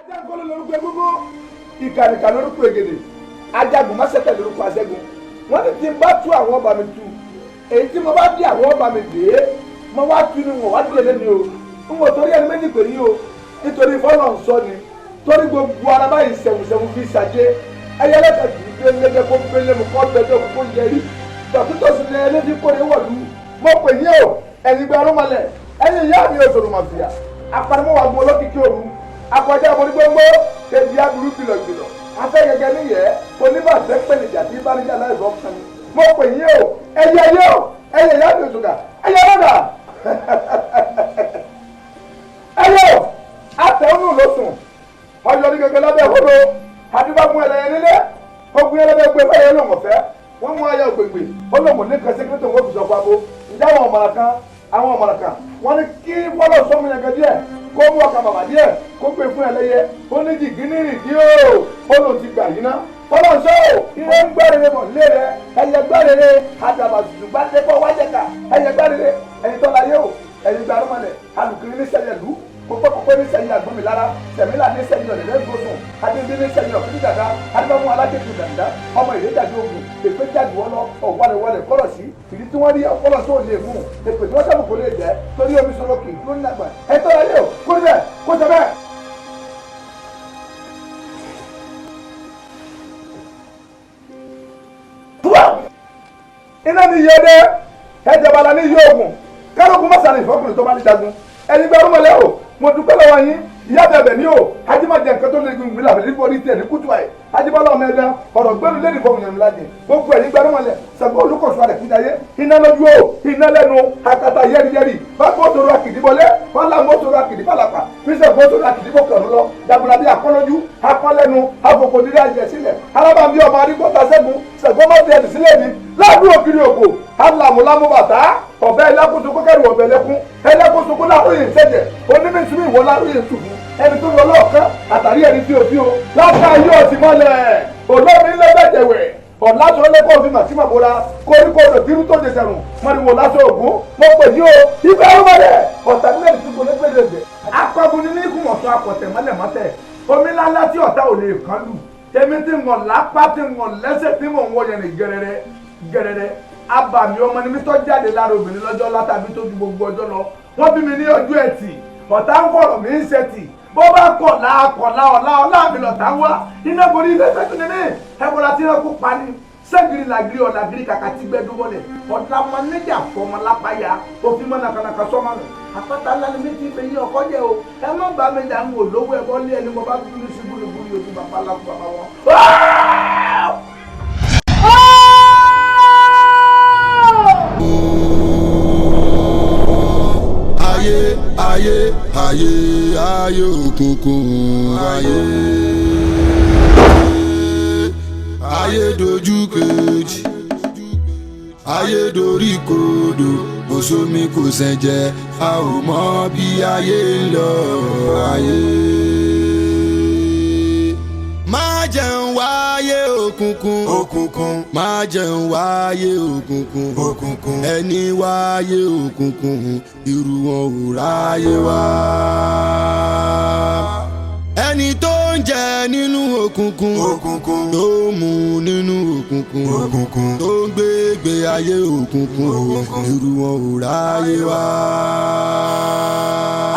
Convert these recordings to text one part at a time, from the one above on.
Ajáńkóló lórúkọ egúngún, ìkànìkà lórúkọ ègèdè, ajagun mọ́sẹ̀tẹ̀ lórúkọ aṣẹ́gun. Wọ́n ní tí n bá tú àwọn ọba mi tú, èyí tí mo bá dé àwọn ọba mi dé, mo wá tú ni wọ́n wá dé lẹ́nu o. N kò torí ẹni méjì pè yín o, nítorí fọlọ́ ń sọ ni, torí gbogbo ara báyìí sẹ̀wùsẹ̀wù fi ṣàjẹ́. Ẹyẹ lẹ́kẹ̀ẹ́ kì í gbé lẹ́jẹ́ kó gbé lẹ́mu kó bẹ́jọ́ kó yẹrí tọ̀tútọ̀sí ni ẹni tí kò ní wọ̀lú. Mo pè yín o, ẹ̀yin gba arúmọlẹ̀, ẹ̀yin ìyá mi òṣòro màfìyà, apanimọ̀wá gun olókìkí òru, akọjá aborígbóngbó, kejì aburú gbìlọ̀gbìlọ̀, afẹ́gẹ́gẹ́ níyẹ́, oníbàtẹ́ pèlèjà tí báníjà láìsọ kan ni. Mo pè yín o, ẹyẹ yé o, ẹyẹ ìyá mi òṣùkà, ẹyẹ lọ́dà ẹyẹ o, àtẹ̀wọ́nù ló sùn, ọjọ́ ní gẹ́gẹ́ lábẹ́ ìhóró, adúbàgún ẹlẹ́yẹ nílé, ogun ẹlẹ́bẹ̀ gbé fẹ́yẹ lòun ọ̀fẹ́, wọ́n mú ayé ògbègbè, ó lòun ní kan síkírítì òun fi sọ̀kọ abo. Ǹjẹ́ àwọn ọ̀mọ̀ràn kan, àwọn ọ̀mọ̀ràn kan, wọ́n ní kí fọlọ́ sọ́mu yẹn gan díẹ̀, kó mú ọkà bàbà díẹ̀, kó gbé fún ẹlẹ́yẹ, ó ní jìgì ní ìdí o, ó lòun ti gbà yín ná. Fọlọ́ sọ o, ire ń gbẹ́rẹ̀rẹ̀ bọ̀ lé rẹ, ẹyẹ gbẹ́rẹ̀rẹ̀, àdàbà tuntun bá dé bọ́ wájẹ̀ka, ẹyẹ gbẹ́rẹ̀rẹ̀, ẹyin tọ́lá yé o, ẹyin gbarumọlẹ̀, alùkiri ní sẹ́yẹ lù, kókókókó ní sẹ́yìn àgbọ̀nmi lára, sẹ̀mílà ní sẹ́yìn ọ̀lẹ́lẹ́ gbósùn, adébí ní sẹ́yìn ọ̀fìn dàda, adébámú alájẹkù dàda, ọmọ ìrẹ́jàdì ogun, èpè jáde wọlọ, ọ̀wálẹ̀wọlẹ̀ kọ́rọ̀ sí, ìdí tí wọ́n rí ọpọlọ tó lè mú, èpè tí wọ́n sábà kò lè jẹ́, torí omi sọ̀rọ̀ kì í dúró nígbà. Ẹ tọ́ra yé o, kó níbẹ̀, kó sọ bẹ́ẹ̀. Iná ní iye dé, ẹ̀jẹ̀ bala ní iye ogun, kárọ̀gùn mọ́sálẹ̀ ìfọ́kùnrin tó bá ní jagun. Ẹni gbẹ́rú mọ́lẹ̀ o, mo dúpẹ́ lọ́wọ́ yín, ìyá bẹ̀bẹ̀ ní o, ajímọ̀jẹ nǹkan tó lè gun ìgbìlà àbẹ̀lẹ̀ nípa tiẹ̀ ní kútu àyè, ajíbọ́lá ọmọ ẹ̀dá ọ̀rọ̀ gbẹ́nu lẹ́nu fọ̀hún yẹn lájẹ, gbogbo ẹ̀yin gbẹ́rú mọ́lẹ̀, Ṣàngó Olúkòso alẹ̀ kújayé, iná lójú o, iná lẹ́nu, akata yẹ́rìyẹ́rì, bákan ó tọrọ akìdíbọlé, fọlámù ó tọrọ akìdíbàlàpà, fíṣẹ̀gbọ́n ó tọrọ akìdíbọ̀kànú lọ, jagunlabi akọ́lójú, akọ́lẹ́nu, afọkò dídá jẹ sílẹ̀, alábàámi ọmọ arígbọ́ta ṣẹ́gun, Ṣàngó má ti ẹ̀dì sílẹ̀ mi, láàbù ògiri òkò, alámúlámú bàtà, ọ̀bẹ ẹlẹ́kùn sunkún kẹrù ọ̀bẹ ẹlẹ́kùn, ẹlẹ́kùn sunkún láàrúyè sẹ́jẹ̀, onímísùmí ìwọ láàrúyè sùfún, ẹni tó lọ lọ́ọ̀kan àtàrí ẹni tí o fi o, láta yóò ti mọ́lẹ̀, olómi lẹ́gbẹ̀jẹ̀wẹ̀, ọ̀làṣọ lẹ́kọ̀ọ́ fi màtí màbóra, koríko odò tírú tó jẹ sẹ̀rùn, mọ̀rìwò lásọ ògún, mo pè ní o, ibẹ̀ ọ̀rọ̀ mọ̀lẹ̀, ọ̀tà nílẹ̀ tí kò lẹ́gbẹ̀rẹ̀gbẹ̀. Akọ́gun ní kùmọ̀tún akọ̀tẹ̀ mọ́lẹ̀mọ́tẹ̀, omi ńláńlá tí ọ̀tá ò lè kán lù, èmi tí ń wọ̀n lápá tí ń wọ̀n lẹ́sẹ̀ tí mò ń wọ yẹn ní gẹ́rẹ́rẹ́ gẹ́rẹ́rẹ́. Abàmì ọmọ ni mi tó jáde lára obìnrin lọ́jọ́ látàbí tó ju gbogbo ọjọ́ lọ. Wọ́n bí mi ní ọjọ́ ẹtì, ọ̀tá ń fọ̀rọ̀ mi ń ṣẹtì. Bó bá kọ̀lá kọ̀lá ọ̀la ọ̀la mi lọ̀tá wá. Iná borí ilé fẹ́ tún ní mí. Ẹ̀bùrà tí wọ́n kú pa ni. Sẹ́gìrì làgìrì ọ̀làgìrì kàkà tí gbẹ́dú wọlé. Ọ̀tá mọ níjà fọmọ lápáyà. Òfin mọ́ nàkànàkà sọ́mọ́ nù. Àpáta ńlá ni mi ti fẹ́ yín ọkọ jẹ́ o. Ẹ má bá mi dà ń wò lówó ẹ̀bọ lé ẹni mo bá bínú sí gbúgbúrú ojú bàbá lápò bàbá wọn. Ayé ayé ayé ayé òkùnkùn ayé ayé dojú kejì ayé dorí kodò kò sómi kò sẹ̀jẹ̀ a ò mọ bí ayé ń lọ ayé. Má jẹun wáyé òkùnkùn òkùnkùn má jẹun wáyé òkùnkùn òkùnkùn ẹni wáyé òkùnkùn irú wọn ò ráyé wá. Ẹni tó ń jẹ nínú òkùnkùn òkùnkùn tó ń mu nínú òkùnkùn òkùnkùn tó ń gbé gbé ayé òkùnkùn òkùnkùn irú wọn ò ráyé wá.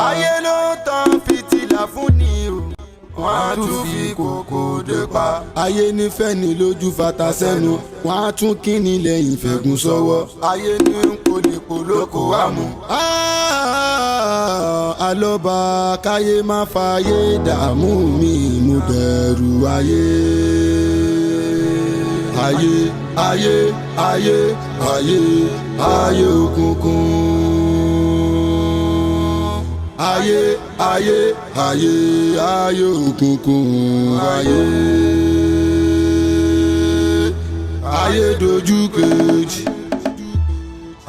Ayé ló tan fìtílà fún ni o, wọ́n á tún fi kòkò dé pa. Ayé nífẹ̀ẹ́ ni lójú fata sẹ́nu, wọ́n á tún kíni lẹ́yìn fẹ̀gùn sọ́wọ́. Ayé ní ń polèpò lóko àmú. Alọ́ba káyé má fàyè dààmú mi, mo bẹ̀rù ayé. Ayé ayé ayé ayé ayé òkùnkùn. Ayé ayé ayé ayé òkùnkùn ayé ayé dojú kejì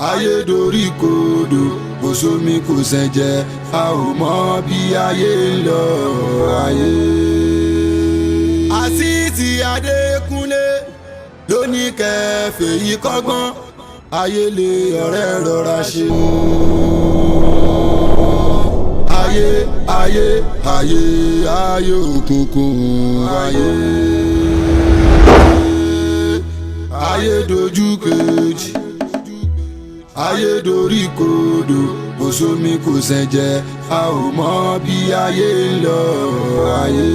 ayé dorí kodò kò sómi kò sẹ̀jẹ̀ a ò mọ bí ayé ń lọ ayé. Àṣìṣì Adékúnlé ló ní kẹfẹ́ yìí kọ́gbọ́n ayé lè ọ̀rẹ́ rọra ṣe. Ayé ayé ayé ayé òkùnkùn ayé. Ayé dojú kejì, ayé dorí kodò, kò sómi kò sẹ̀jẹ̀, a ò mọ bí ayé ń lọ ayé.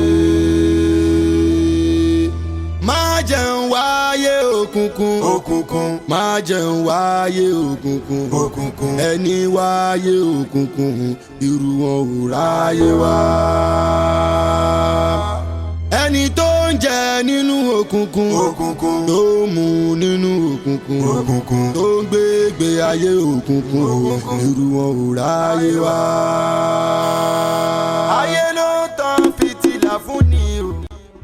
Má jẹun wáyé òkùnkùn òkùnkùn, má jẹun wáyé òkùnkùn òkùnkùn, ẹni wáyé òkùnkùn irú wọn ò ráyé wá. Ẹni tó ń jẹ nínú òkùnkùn òkùnkùn, tó ń mu nínú òkùnkùn òkùnkùn, tó ń gbé gbé ayé òkùnkùn òkùnkùn, irú wọn ò ráyé wá. Ayé ló ń tan fìtílà fún ni o,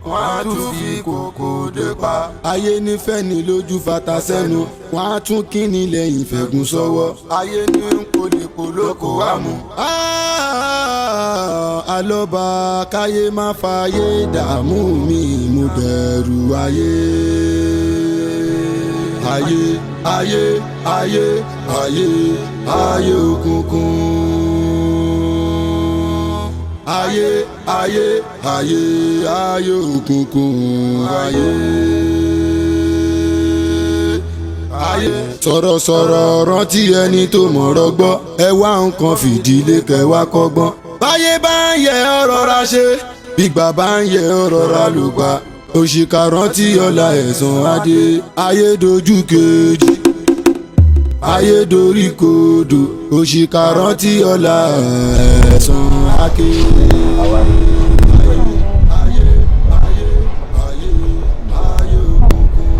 wọ́n á tún fi kòkò dé pa. Ayé nífẹ̀ẹ́ ni lójú fata sẹ́nu, wọ́n á tún kíni lẹ́yìn fẹ̀gùn sọ́wọ́. Ayé ní ń polèpò lóko wá mu. Alọ́ba káyé má fàyè dààmú mi, mo bẹ̀rù ayé. Ayé ayé ayé ayé ayé òkùnkùn. Ayé ayé ayé ayé òkùnkùn ayé. Ayé. Sọ̀rọ̀sọ̀rọ̀ rántí ẹni tó mọ̀rọ̀ gbọ́, ẹ wá nǹkan fìdílé kẹ wá kọ́gbọ́n. Báyé bá ń yẹ ọ́ rọra ṣe, gbígbà bá ń yẹ ọ́ rọra ló gbà. Òṣìkà rántí ọ̀la ẹ̀san adé, ayé dojú kejì, ayé dorí kodò, òṣìkà rántí ọ̀la ẹ̀san ake. Ayé ayé ayé ayé òkùnkùn.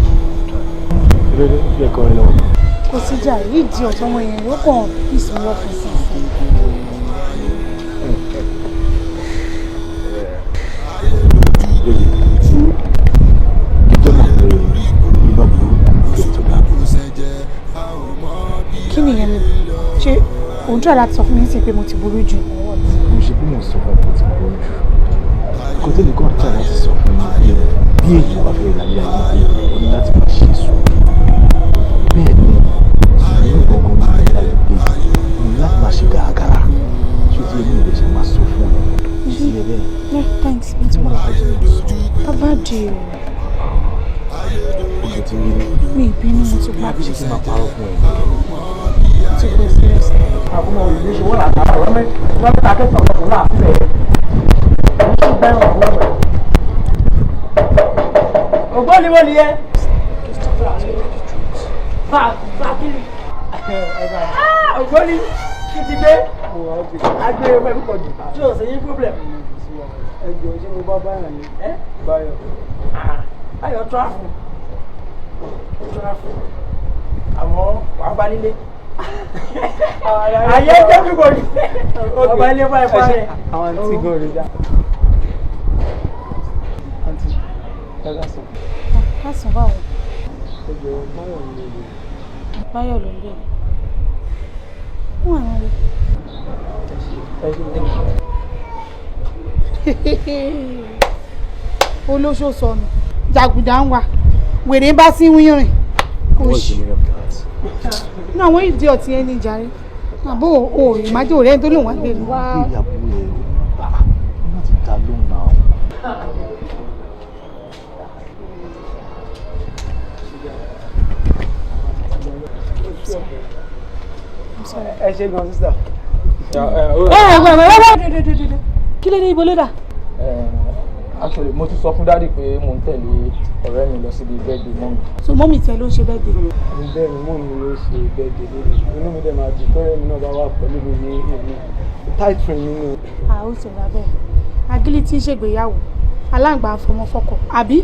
Kò síjà ìdí ọ̀tọ̀ wọn yẹn ó kàn piss me off nísinsìnyí. Ìjọba pé iná burú kí tó dá. Kí nìyẹn mi? Ṣé òun try láti sọ fún mi sí pé mo ti burú jù? Mo ṣe bí mo sọ fún ẹ pé ó ti burú jù. Kò tí lè kọ́ try láti sọ fún mi pé bí èyí bá fẹ́ láyé ayé gbé, ó ní láti máa ṣe sùúrù. Bẹ́ẹ̀ ni sùúrù gangan ní ilé ayé gbé, ó ní láti máa ṣe gàràgàrà. Ṣé o ti yẹ ní ìrẹsì máa sọ fún ẹ? Ṣé ti yẹ bẹ́ẹ̀? Yeah, thanks. Mo ti Tí mo mọ̀. lọ fẹ́ tí mo sọ, Bàbá dì o. oṣù tí rí ni. Mi ìbínú, mo ti gbà. Àbí ṣe kí n máa parọ́ fún ẹ? Mo ti gbọ́ serious. Àbúrò ìlú ṣe wọ́n làtàrà wọ́n mẹ́ta akẹ́kọ̀ọ́ ọkùnrin náà sílẹ̀ ẹ̀ ń bẹ́ẹ̀ wọ̀ wọ́n wẹ̀. Ògbóni wo nìyẹn? Bá bá kiri. Ògbóni kí ti gbé? Agbé pẹ̀lú pọ̀jù. Tí o sì ní problem. Ẹ jọ̀ọ́, ṣé mo bá Báyọ̀ ni? Ẹ́ Báyọ̀. Báyọ̀ tráfù. Tráfù. Àmọ́ wàá bá nílé. Ayé jẹ́ pípọ̀ jù. Ọba ilé bá ẹ̀fọ́ rẹ̀. Àwọn àǹtí gan rè dá. Àǹtí, ẹ káàsán. Káàsán báwo? Ẹ jọ̀ọ́, Báyọ̀ ni mo lè. Báyọ̀ ló ń bèrè. Wọ́n àwọn rẹ̀. Ẹ ṣe mọ́. Olóṣó sọnù, jàgùdà ń wà, wèrè ń bá sí wíìrìn. What's the meaning of that? Ní àwọn ìdí ọtí ẹni jàre. Àbó o ìmájò rẹ̀ tó lòun wá gbé mi wá. Bí ìyàwó ẹ̀ ó bá ó láti dá lóhùn náà. Ẹ ṣe gan, sister. Ẹ ẹ wẹ wẹ wẹ kí ló dé, ibo ló dà? Actually, mo ti sọ fún daddy pé mo ń tẹ̀lé ọ̀rẹ́ mi lọ síbi birthday mummy. So mummy tẹ ló ń ṣe birthday? Bẹ́ẹ̀ ni, mummy mi ló ṣe birthday lónìí. Inú mi dẹ̀ máa dùn tọ́rẹ́ mi náà bá wà pẹ̀lú mi ní èmi. Tight friend mi ni. À ó ti rà bẹ́ẹ̀. Agílí tí ń ṣègbéyàwó, aláǹgbá fọmọfọkọ, àbí?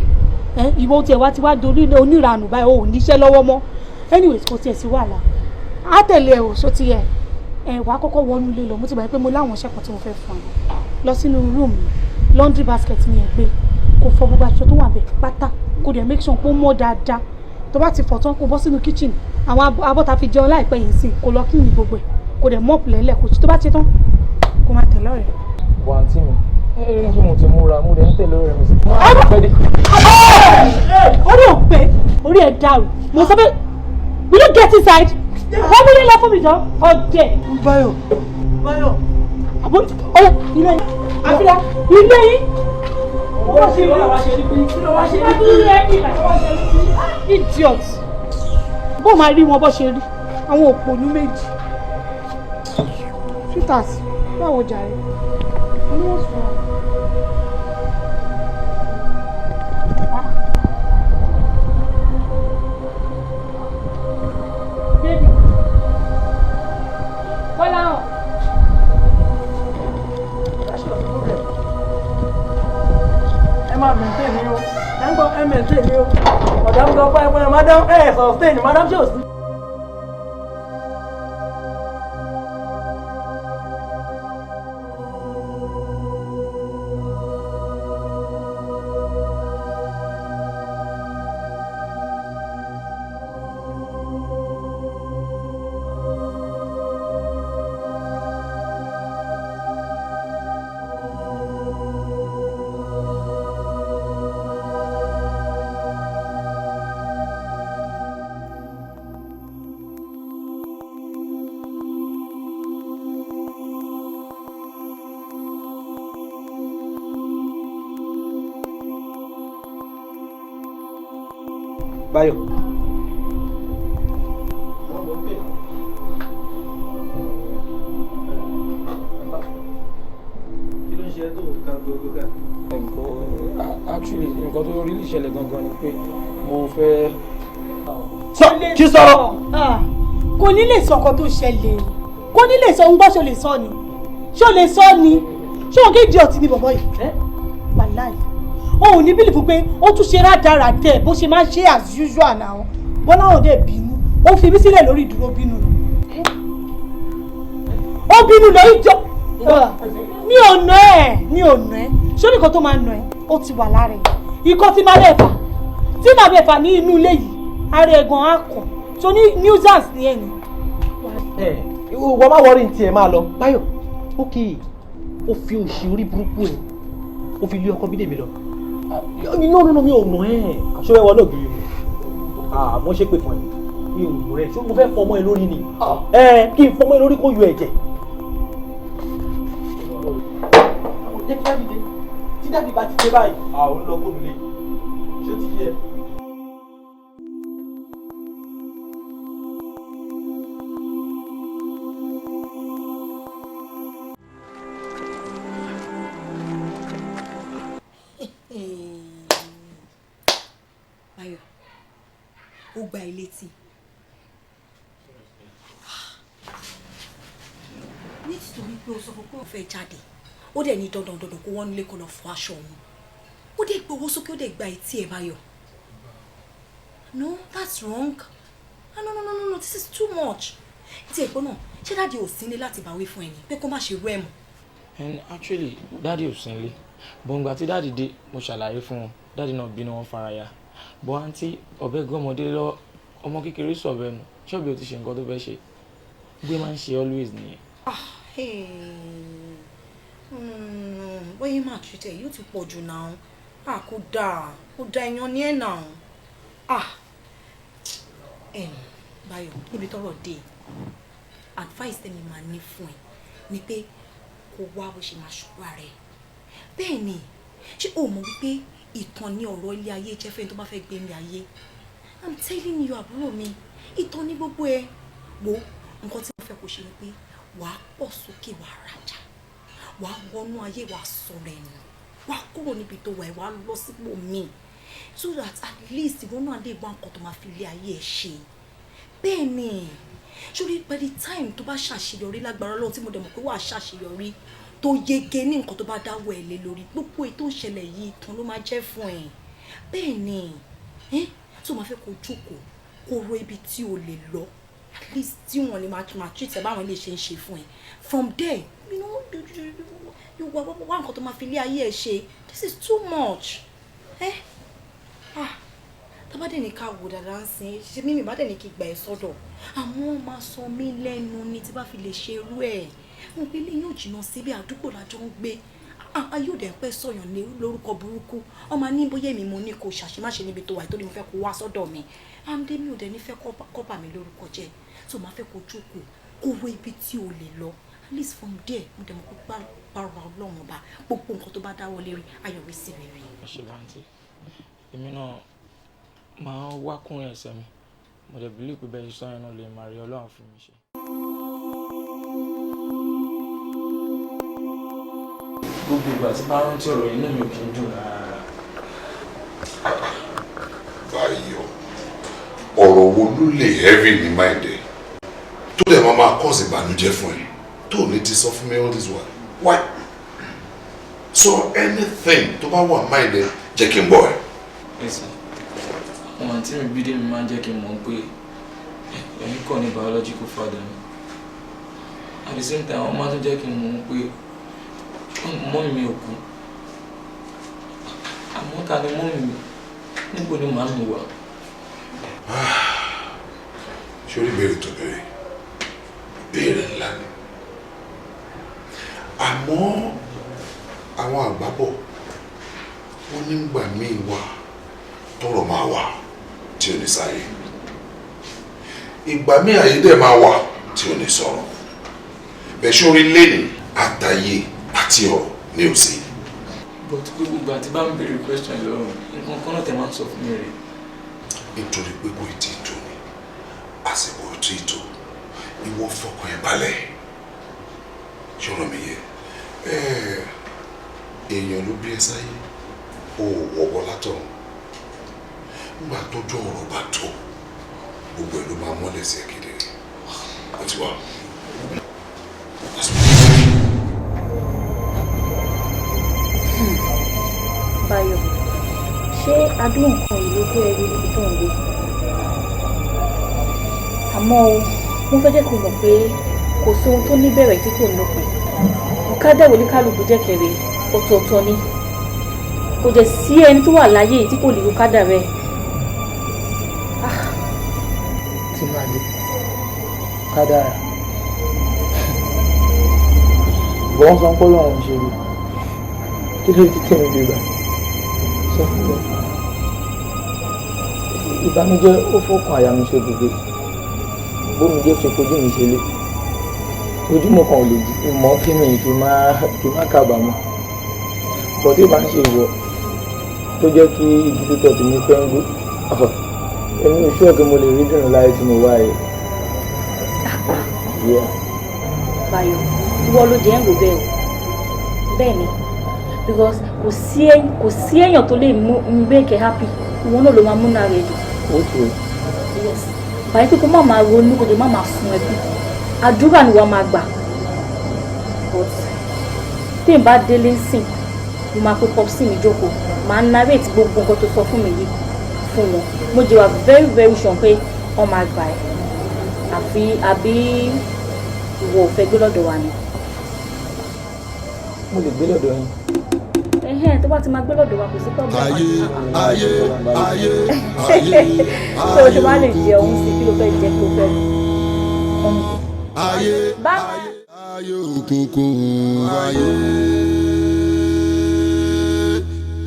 Ẹ ìwọ tiẹ̀ wá ti wá dorí oníranù báyìí, o ò níṣẹ́ lọ́wọ́ mọ́. Anyways, kò tiẹ̀ sí wàhálà. Á tẹ̀lé ẹ o, ṣó ti yẹ. Ẹ wàá kọ́kọ́ wọnú ilé lọ, mo ti gbà pé mo láwọn iṣẹ́ kan tí mo fẹ́ fún ẹ. Lọ sínú room mi, laundry basket mi ẹ̀ gbé, kò fọ gbogbo aṣọ tó wà bẹ̀ pátá, kò dẹ̀ make sure pé ó mọ́ dáadáa. Tó bá ti fọ̀ tán, kó bọ́ sínú kitchen, àwọn abọ́ ta fi jẹun láìpẹ́ yìí sí, kó lọ clean gbogbo ẹ̀, kó dẹ̀ mop lẹ́lẹ̀, kó tó bá ti tán, kó máa tẹ̀lé ọ̀rẹ́. Bọ̀ àǹtí mi, ẹ rí i pé mo ti múra, mo dẹ̀ ń tẹ̀lé ọ̀rẹ́ mi sí. Orí ò pé, orí ẹ̀ dàrú. Mo sọ pé will you get inside? Wọ́n múlẹ̀ lọ fún mi jọ, ọ̀dẹ̀. Báyọ̀, Báyọ̀. Àbó ọyọ ilé yìí. Àfihàn ilé yìí. Ó ṣe rí wá ṣe rí pé kí ló wá ṣe rí pé idiot. Bó máa rí wọn bó ṣe rí àwọn òpònú méjì. Sweetheart, báwo jàre? Mo ní wọ́n sọ. Baby. Bọ́lá hàn. Ẹ máa maintain ni o, ẹ ń gbọ́, ẹ maintain ni o. Madam gan fún ẹ, madam ẹ sustain, madam ṣe ò sí. Báyọ̀. Kí ló ń ṣe tó ká gbogbo ká? Actually, nǹkan tó rí ìṣẹ̀lẹ̀ gangan ni pé mo fẹ́. Kí sọ̀rọ̀. Kò ní lè sọ ọkọ tó ṣẹlẹ̀, kò ní lè sọ ń gbọ́. Ṣo lè sọ ni? Ṣo lè sọ ni? Ṣé òun kì í di ọtí ni bọ̀bọ̀ yìí? Wàláì, òun ní believe pé ó tún ṣe rádaràdẹ bó ṣe máa ń ṣe as usual náà. Bọ́lá òun dẹ̀ bínú, ó fi mí sílẹ̀ lórí ìdúró, bínú lọ, ó bínú lọ. Ìjọ mi ò nà ẹ́, mi ò nà ẹ́. Ṣé nìkan tó máa nà ẹ́, ó ti wà lára ẹ̀. Ikọ́ tí máa bẹ̀ fà, tí màá bẹ̀ fà ní inú ilé yìí, ara ẹ̀ gan á kàn tó ní nuisance ní ẹ̀ ni. Ẹ wọ́n má wọrí ní tiẹ̀, máa lọ. Báyọ̀, ókè, ó fi òṣì orí burúkú ẹ̀, ó fi lé ọkọ Bídèmí lọ. No, no, no, mi ò nà ẹ́. Ṣé wọ́n náà gbìyànjú mi? Mo ṣe pé fún ẹ, mi ò nà ẹ́. Ṣé mo fẹ́ fọmọ ẹ lórí ni? Ẹ kí n fọmọ ẹ lórí kó yọ ẹ̀jẹ̀. Jẹ́ kí daddy dé. Tí daddy bá ti dé báyìí, àwọn lọ kó nílé. Ṣé ti yé ẹ? Báyọ̀, ó gba ilé tí nítorí pé ó sọ fún pé ó fẹ́ jáde, ó dẹ̀ ní dandan dandan kó wọ́n nílé kó lọ fọ aṣọ òun. Ó dẹ̀ gbé owó sókè, ó dẹ̀ gba etí ẹ̀. Báyọ̀, no, that's wrong. Ah, no, no, no, no, no, this is too much. Tí ẹ̀gbọ́n náà, ṣé daddy ò sí ní láti báwí fún ẹni pé kó má ṣe rú ẹ̀ mọ́? And actually, daddy ò sí nílé. Bọ̀ǹgbà tí daddy dé, mo ṣàlàyé fún wọn, daddy náà bínú, wọn faraya. Bọ́ àǹtí, ọ̀bẹ gọ́mọdé lọ, ọmọ kékeré sọ̀bẹ nù. Ṣọ́ọ̀bù ò ti ṣe nǹkan tó fẹ́ ṣe, gbé máa ń ṣe always nìyẹn. Ah, hey. Bóyá máa treat ẹ yóò ti pọ̀ jù náà. Ah, kò dáa, kò dáa, èèyàn ní ẹ̀ náà. Ah, Báyọ̀, níbi tọ́rọ̀ dé, advice tẹ́mi máa ní fún ẹ ni pé kó wá bó ṣe máa ṣùgbọ́n ara ẹ. Bẹ́ẹ̀ ni. Ṣé o mọ̀ wípé ìtàn ní ọ̀rọ̀ ilé ayé jẹ́ fẹ́ni tó bá fẹ́ gbé ilé ayé? I'm telling you, àbúrò mi, ìtàn ní gbogbo ẹ. Wo nǹkan tí mo fẹ́ kó ṣe ni pé wàá pọ̀ sókè, wàá rajà, wàá wọnú ayé, wàá sọ̀rọ̀ ẹ̀nù, wàá kúrò níbi tó wà ẹ̀, wàá lọ sípò míì, so that at least ìwọ náà lè wá nǹkan tó máa fi ilé ayé ẹ̀ ṣe. Bẹ́ẹ̀ ni. Sórí, by the time tó bá ṣàṣeyọrí, lágbára Ọlọ́run, tí mo dẹ̀ mọ̀ pé wàá ṣàṣeyọrí tó yege ní nǹkan tó bá dáwọ́ ẹ̀ lé lórí, gbogbo ètò ìṣẹ̀lẹ̀ yìí, ìtàn ló máa jẹ́ fún ẹ. Bẹ́ẹ̀ ni. Ẹ́ tó máa fẹ́ kó jókòó, kó ro ibi tí o lè lọ, at least tí wọ́n lè máa treat ẹ báwọn lè ṣe ń ṣe fún ẹ. From there, you wá wá nǹkan tó máa fi ilé ayé ẹ ṣe. This is too much. Ẹ ah, tábàdé ní ká wò dáadáa ń sin ṣe mímì bá dẹ̀ ní kí gbà ẹ sọ́dọ̀, àmọ́ máa sọ mí lẹ́nu ni tí bá fi lè ṣe irú ẹ̀. Mo pé ilé yóò jìnnà síbi àdúgbò lájọ ń gbé. Ayé òde pẹ́ sọ̀yàn ní lórúkọ burúkú. Ọmọ ní bóyá èmi mo ní kó ṣàṣemáṣe níbi tó wà, tó ní mo fẹ́ kó wá sọ́dọ̀ mi. Àǹdé mi ò dẹ̀ ní fẹ́ kọ́ bà mí lórúkọ jẹ́. Tó máa fẹ́ kó jókòó, kó wo ibi tí o lè lọ. At least from there, mo dẹ̀ mọ̀ pé bára Ọlọ́run ọba, gbogbo nǹkan tó bá dáwọ́ lérí ayọ̀rí sí rere. Ẹ ṣe báńtì, èmi náà máa ń wá kúnrin ẹsẹ̀ mi, mo dẹ̀ believe pé bẹ́ẹ̀ ṣe sọ́yìn náà lè máa rí Ọlọ́run fún mi ṣe. Gbogbo ìgbà tí bá rántí ọ̀rọ̀ inú mi ò kí ń dùn rárá. Báyọ̀, ọ̀rọ̀ wo ló lè heavy ní mind ẹ̀ tó dẹ̀ máa máa cause ìbànújẹ́ fún ẹ tó ní ti sọ fún mi all this while? Why? So anything tó bá wà mind ẹ, jẹ́ kí n gbọ́ ẹ. Ẹ̀sìn àwọn àǹtí mi Bídèmí máa ń jẹ́ kí n mọ̀ pé èmi kọ́ ni biological father mi. At the same time, wọ́n máa tún jẹ́ kí n mọ̀ pé mummy mi ò kú. Àmọ́ ta ni mummy mi? Níbo ni màá mi wà? Ṣé orí ìbéèrè tó béèrè, ìbéèrè ńlá ni, àmọ́ àwọn àgbà bọ̀, wọ́n nígbà míì wà tọ́rọ̀ máa wà tí ò ní sáyé, ìgbà míì àyè dẹ̀ máa wà tí ò ní sọ̀rọ̀ bẹ́ẹ̀. Ṣé orí lẹ́nìí, àtàyè àti ọ̀rọ̀ ní òsì. But gbogbo ìgbà tí bá ń béèrè question lọ́rùn, nǹkan kan náà tẹ̀ máa ń sọ fún mi rè. Nítorí pé kò tí ì tó ni, àsìkò ò tí ì tó. Ìwọ fọkàn ẹ balẹ̀, ṣọ̀rọ̀ mi yẹ èèyàn ló bí ẹ sáyé, o ò wọ́wọ́ látọ̀run. Nígbà tójú ọ̀rọ̀ bá tó, gbogbo ẹ̀ ló máa mọ́lẹ̀ sí ẹ kedere. Ó ti wá. Báyọ̀, ṣé adúrú nǹkan yìí ló gbé ẹrú níbi tó ń gbé? Àmọ́ o, mo fẹ́ jẹ́ kó mọ̀ pé kò sí ohun tó níbẹ̀rẹ̀ tí kò lópin. Bùkádà oníkálukú jẹ́kẹ̀rẹ̀ ọ̀tọ̀ọ̀tọ̀ ni. Kò jẹ́ sí ẹni tó wà láyé yìí tí kò lè bùkádà rẹ̀. Tí máa dé kádàrà bọ́n sọ pé Ọlọ́run ṣe rí, kí ló ti tẹ̀mí gbégbá sọ fún mi? Ìbànújẹ́ ó fọkàn àyà mi ṣe gbogbo bómi jẹ́ ṣe fojú mi ṣe lé ojúmọ́ kan ò lè mọ́ kí mi kí má kábàámọ̀ bọ̀ tí ìbá ń ṣe ìwọ tó jẹ́ kí igi tó tọ̀ tèmi pẹ́ ń gbó, èmi ò ṣúọ̀ kí mo lè rí dùnú láyé tí mo wá yìí. Yeah. Báyọ̀, ìwọ ló jẹ́ ń rò bẹ́ẹ̀ o. Bẹ́ẹ̀ ni, because kò sí èèyàn tó lè mú make ẹ happy, ìwọ náà ló máa múná rẹ dùn. Okay. Yes. Báyìí pé kó má máa ronú, kó má máa sun ẹkún. Àdúrà ni wàá máa gbà. But tí n bá délé sìn, mo máa pé popsi mi jókòó, màá narrate gbogbo nǹkan tó sọ fún mi yìí fún wọn. Mo jẹ́ wà very very sure pé wọ́n máa gbà ẹ́. Àfi àbí ìwọ ò fẹ́ gbé lọ́dọ̀ wa ni? Mo lè gbé lọ́dọ̀ yín. Ẹhẹ́n, tó bá ti máa gbé lọ́dọ̀ wa, kò sí problem. Ayé, ayé, ayé, ayé. Tó o ṣe máa lè jẹun sí, kí ló fẹ́ jẹ, kí ló fẹ́ mu? Ayé. Bye. Ayé òkùnkùn, ayé,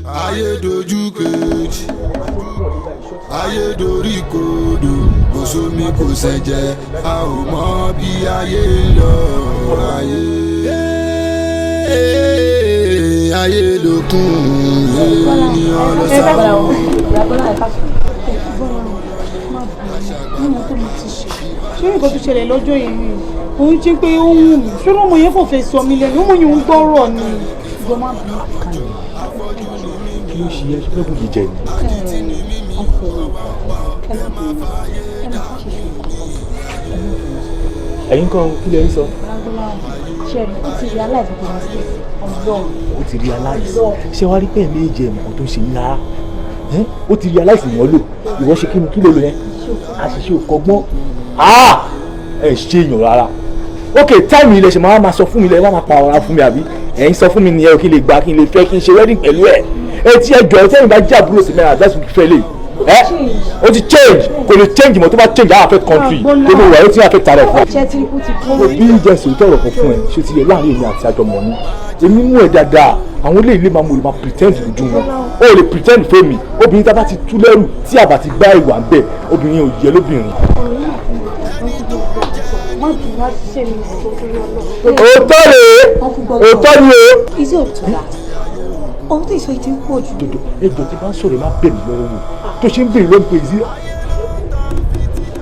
ayé dojú kejì, ayé dorí kodò, kò sómi kò sẹ̀jẹ̀, a ò mọ bí ayé ń lọ. Ayé, ayé lókun ènìyàn lọ sábà. Ṣé nǹkan tó ṣẹlẹ̀ lọ́jọ́ yẹn ni òun ṣe pé ó ń wù mí? Ṣé ọmọ yẹn kò fẹ́ sọ mí lẹ́nu? Ọmọ yẹn ń gbọ́rọ̀ ni, ìgbọ́n má bínú. Kí ló ṣe yẹ? Ṣé fẹ́ bùkì jẹ ni? Ọkọ, ẹ má bínú, ẹ má ṣe ṣe. Ẹ̀yin kan, kí lẹ ń sọ? Ṣẹ́ni ó ti realize gbogbo mistake, Ọlọ́run. Ó ti realize. Ṣé wàá rí pé méje ẹ̀mọ̀kan tó ń ṣe yín rárá? Ó ti realize ìwọ́n lò ìwọ́n ṣe kí ni, kí ló lò yẹn? Àṣìṣe ò kọ́gbọ́n, ẹ ṣe èèyàn rárá. Ok, time ilẹ̀ ṣe máa ma sọ fún mi, lẹ wá máa pa ọ̀rá fún mi, àbí ẹ̀yin sọ fún mi nìyẹn o? Kí n lè gbà, kí n lè fẹ́, kí n ṣe wedding pẹ̀lú ẹ̀. Ẹ tí ẹ jọ ẹ tẹ́yìn bá jẹ́ àbúrò sí mẹ́rin àdásùn fẹ́ lè ẹ. Ó ti change, kò lè change mọ́. Tó bá change, á affect country tó bó wà, ó ti affect ara ẹ̀ fún Ṣé tí ó ti kọ́? ẹ. Bí jẹ́ sòótọ́ ọ̀rọ̀ kan fún ẹ, ṣé ti yẹ láàrin èmi àti àjọmọ̀ ni èmi mú ẹ dáadáa. Àwọn ilé ilé máa mú olè máa pretend lójú wọn, ó lè pretend fẹ́mi. Obìnrin tá a bá ti tú lẹ́rù, tí a bá ti gbá ìwà ń bẹ̀, obìnrin ò yẹ lóbìnrin. Má bínú, àṣìṣe mi sọ torí Ọlọ́run. Òótọ́ rèé, òótọ́ ni o. Is it up to that? Ohun tó ìsọ yìí ti ń pọ̀ jù. Dòdò ejò tí bá ń sọ̀rọ̀ má bèrè lọ́wọ́ wò tó ṣe ń bèrè lọ́wọ́ pé ìzí.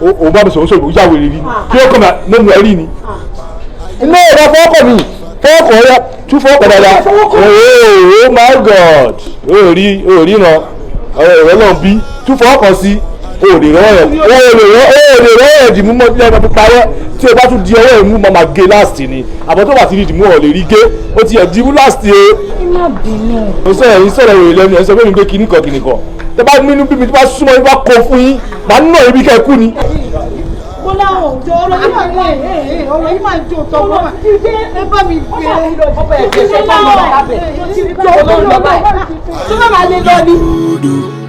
O bá mi sọ̀rọ̀ sọ̀rọ̀ ó yà wèrè rí ni kí ó kàn mí mú ẹ rí ni. Iná ẹ̀rọ fọwọ́kọ̀ mi fọwọ́kọ̀ ọ̀yà tún fọwọ́kọ̀ dáadáa. Oh my God, o rí o rí ran àwọn ọ̀rọ̀ náà bí tún fọwọ́kọ̀ sí o lè rọ́ ẹ̀ o lè rọ́ ẹ̀ dìmú mọ́ tí ẹ bá fi parẹ́ tí o bá tún di ọwọ́ ẹ̀ mú mọ́ máa gé last ni àbọ̀ tó bá ti rí dìmú ọ̀ lè rí gé ó ti ẹ̀ dìmú last o. Ẹ má bínú. Mo sọ̀rọ̀ yín sọ̀rọ̀ wèrè lẹ́nu ẹ̀ sọ pé mi gbé kinní kan kinní kan tẹ bá nínú bí mi tó bá súnmọ́ yín bá kọ fún yín màá nà ibi kẹ́ ẹ kú ni. Bọ́lá òjò ọ̀rọ̀ yìí máa ń lé ọ̀rọ̀ yìí máa ń jó tọ́ wọ́n ẹ bá mi gbé tó bá máa lé lọ ni.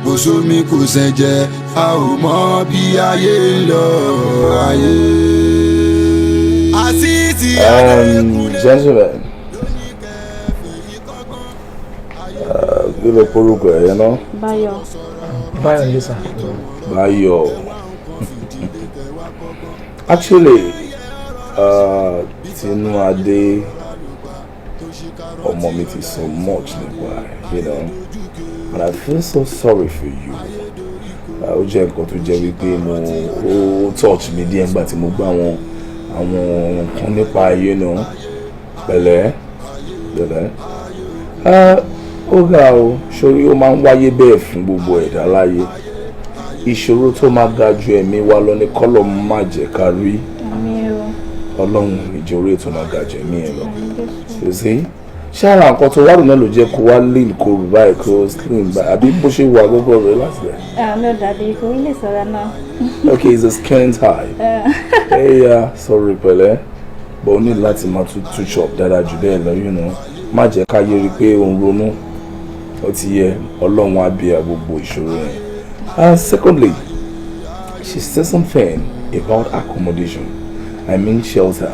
Kò sómi kò sẹ̀jẹ̀, a ò mọ bí ayé ń lọ ayé. Àṣìṣe Gentlemen, kí ló porúkọ ẹ̀ yẹn náà? Báyọ̀. Báyọ̀ ní sà. Báyọ̀. Actually, Tinúadé ọmọ mi ti so much nípa ẹ̀, you know, and I feel so sorry for you. Ó jẹ́ nǹkan tó jẹ́ wípé mo ó touch mi díẹ̀ nígbà tí mo gbọ́ àwọn nǹkan nípa ayé náà. Pẹ̀lẹ́ pẹ̀lẹ́. Ó ga o, sórí ó máa ń wáyé bẹ́ẹ̀ fún gbogbo ẹ̀dá láyé. Ìṣòro tó máa ga ju ẹ̀mí wa lọ ní kọ́lọ̀ má jẹ́ ká rí. Ọlọ́run ìjọ orí ètò máa ga ju ẹ̀mí ẹ̀ lọ. You see? Ṣé ara nǹkan tó wá rò náà ló jẹ́ kó wá lean kó rù báyìí kó slim báyìí àbí bó ṣe wà gbogbo rẹ̀ láti rẹ̀? Ah, no, Daddy, kò rí lè sọ̀rọ̀ náà. Okay, it's a skin type. Hey, yeah, sorry pẹ̀lẹ́. But o ní láti máa tún touch up dáadáa jù bẹ́ẹ̀ lọ, you know. Má jẹ́ ká yé rí pé òun ronú. Ó ti yẹ Ọlọ́run á bí ẹ gbogbo ìṣòro yẹn. And secondly, she said something about accommodation. I mean shelter.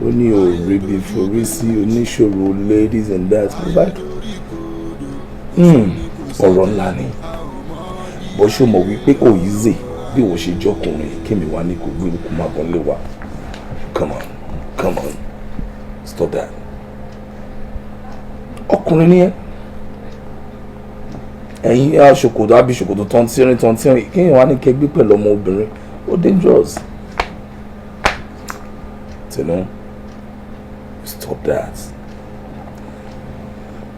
Ó ní òrí bí forí sí oníṣòro ladies and that. Like, ọ̀rọ̀ ńlá ni. Bó ṣe mọ̀ wípé kò easy bí wọ́n ṣe jọkùnrin kémi wá ní kò gbé kó má bọ́n lé wa. Come on, come on, stop that. Ọkùnrin ni ẹ́. Ẹ̀yin aṣòkòtò àbí ṣòkòtò tọ́ntírín tọ́ntírín kéèyàn wá ní kẹgbẹ́ pẹ̀lú ọmọ obìnrin ó dangerous. Tinú, stop that.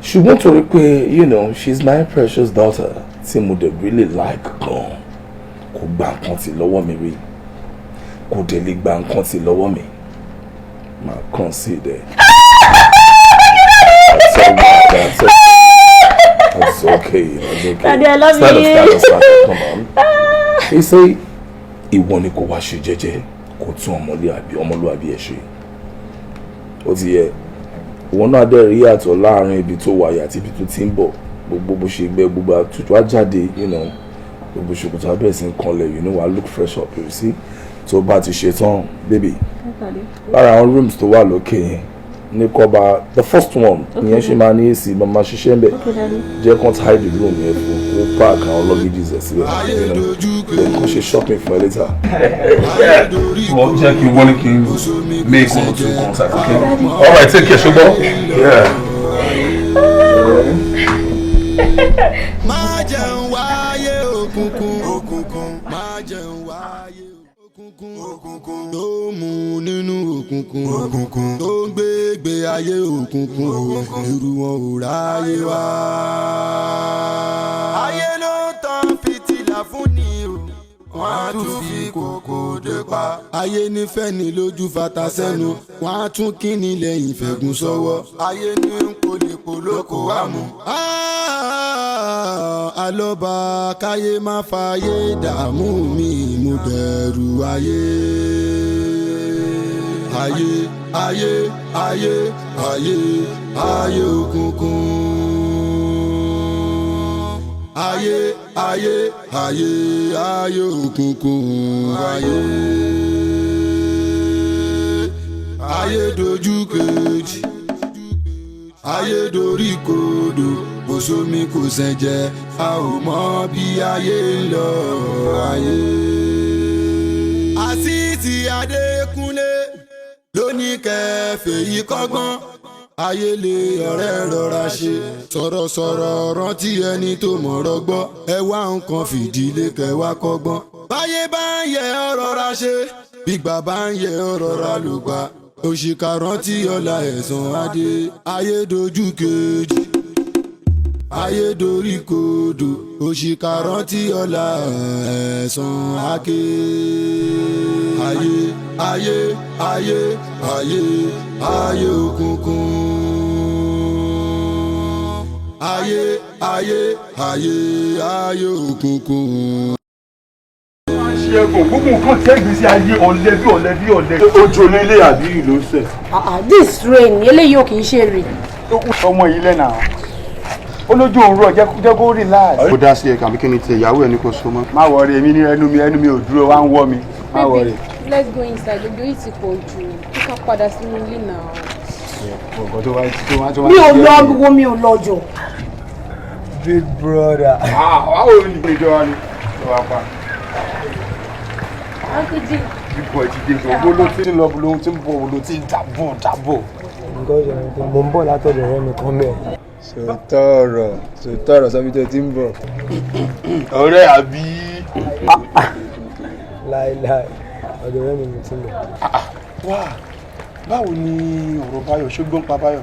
Ṣùgbọ́n torí pé, you know, she's my precious daughter tí mo dẹ̀ really like gan, kò gba nǹkan tí lọ́wọ́ mi rí, kò dẹ̀ lè gba nǹkan tí lọ́wọ́ mi, máa consider. That's all right, that's okay. That's okay, that's okay. Daddy, I love stand you. Up, stand up, stand up, come on. He say, ìwọ ni kò wá ṣe jẹ́jẹ́ kó tún ọmọlúwàbí ẹ ṣe. Ó ti yẹ, ìwọ náà dẹ̀ rí yàtọ̀ láàrin ibi tó wà àti ibi tó ti ń bọ̀. Gbogbo bó ṣe gbẹ gbogbo àtútù á jáde, you know, gbogbo ṣòkòtò abẹ́rẹ́ sí ń kanlẹ̀, you know, wàá look fresh up, you see. Tó bá ti ṣe tán, baby, lára àwọn rooms tó wà lókè yẹn ní kọba the first one ìyẹn ṣe máa ní AC máa ṣiṣẹ́ ń bẹ̀ jẹ́ kán tidy room yẹn fún kó park àwọn luggages ẹ̀ síbẹ̀, you know, then kán ṣe shopping fún ẹ later. Well, jẹ́ kí n wọlé kí n make one or two contacts, okay? All right, take care, ṣùgbọ́n. Yeah. Má jẹun wáyé òkùnkùn òkùnkùn, má jẹun wáyé òkùnkùn òkùnkùn, tó mú nínú òkùnkùn òkùnkùn, tó ń gbé gbé ayé òkùnkùn, irú wọn ò ráyé wá. Ayé ló ń tan fìtílà fún ni o, wọ́n á tún fi kòkò dé pa. Ayé nífẹ̀ẹ́ ni lójú fata sẹ́nu, wọ́n á tún kíni lẹ́yìn fẹ̀gùn sọ́wọ́. Ayé ní ń polèpò lóko wá mú. Alọ́ba káyé má fàyè dààmú mi, mo bẹ̀rù ayé. Ayé ayé ayé ayé ayé òkùnkùn. Ayé ayé ayé ayé òkùnkùn ayé. Ayé dojú kejì, ayé dorí kodò, kò sómi kò sẹ̀jẹ̀, a ò mọ bí ayé ń lọ ayé. Àṣìṣì Adékúnlé kẹfẹ́ yìí kọ́gbọ́n. Ayé lè ọ̀rẹ́ rọra ṣe. Sọ̀rọ̀sọ̀rọ̀ rántí ẹni tó mọ̀rọ̀ gbọ́. Ẹ wá nǹkan fìdílé kẹ wá kọ́gbọ́n. Báyé bá ń yẹ ọ́ rọra ṣe. Bígbà bá ń yẹ ọ́ rọra lùgbà. Òṣìkà rántí ọ̀la ẹ̀san adé. Ayé dojú kejì. Ayé dorí kodò. Òṣìkà rántí ọ̀la ẹ̀san ake. Ayé ayé ayé ayé ayé òkùnkùn. Ayé ayé ayé ayé òkùnkùn. Ṣe kò gbogbo nǹkan tẹ́ ìgbésí ayé ọ̀lẹ bí ọ̀lẹ bí ọ̀lẹ. Ojú onílé àbí ìlú ń sẹ̀. This rain eléyìí ò kì í ṣe rè. Ọmọ yìí lẹ́nà olójú òwúrọ̀ jẹ́ kó relax. Kó dá sí ẹ kàbí kí ni tiẹ̀ ìyàwó ẹ ní kò so mọ́. Má wọrí, èmi ní ẹnu mi, ẹnu mi ò dúró, wá ń wọ́ mi. Má wọrí. Let's go inside, ojú yìí ti pọ̀ jù, kí ká padà sínú ilé náà. Nǹkan tó wá tó wá tó wá. Mi ò lọ wo, mi ò lọ jọ. Big brother. Báwo ni ìjọba ni ló wá pa? Uncle G. Big boy ti dé, owó ló ti ń lọ, ló ti ń bọ̀, ló ti ń dàbọ̀ dàbọ̀. Nǹkan ṣe ni pé mo ń bọ̀ látọ̀dọ̀ ọ̀rẹ́ mi kan bẹ́ẹ̀. Sòótọ́ ọ̀rọ̀, sòótọ́ ọ̀rọ̀ sọ́bi tó ti ń bọ̀. Ọ̀rẹ́ àbí. Láíláí, ọ̀dọ̀ ọ̀rẹ́ mi mo ti ń bọ̀. Wá, báwo ni ọ̀rọ̀ Báyọ̀ ṣó gbọ́n pa Báyọ̀?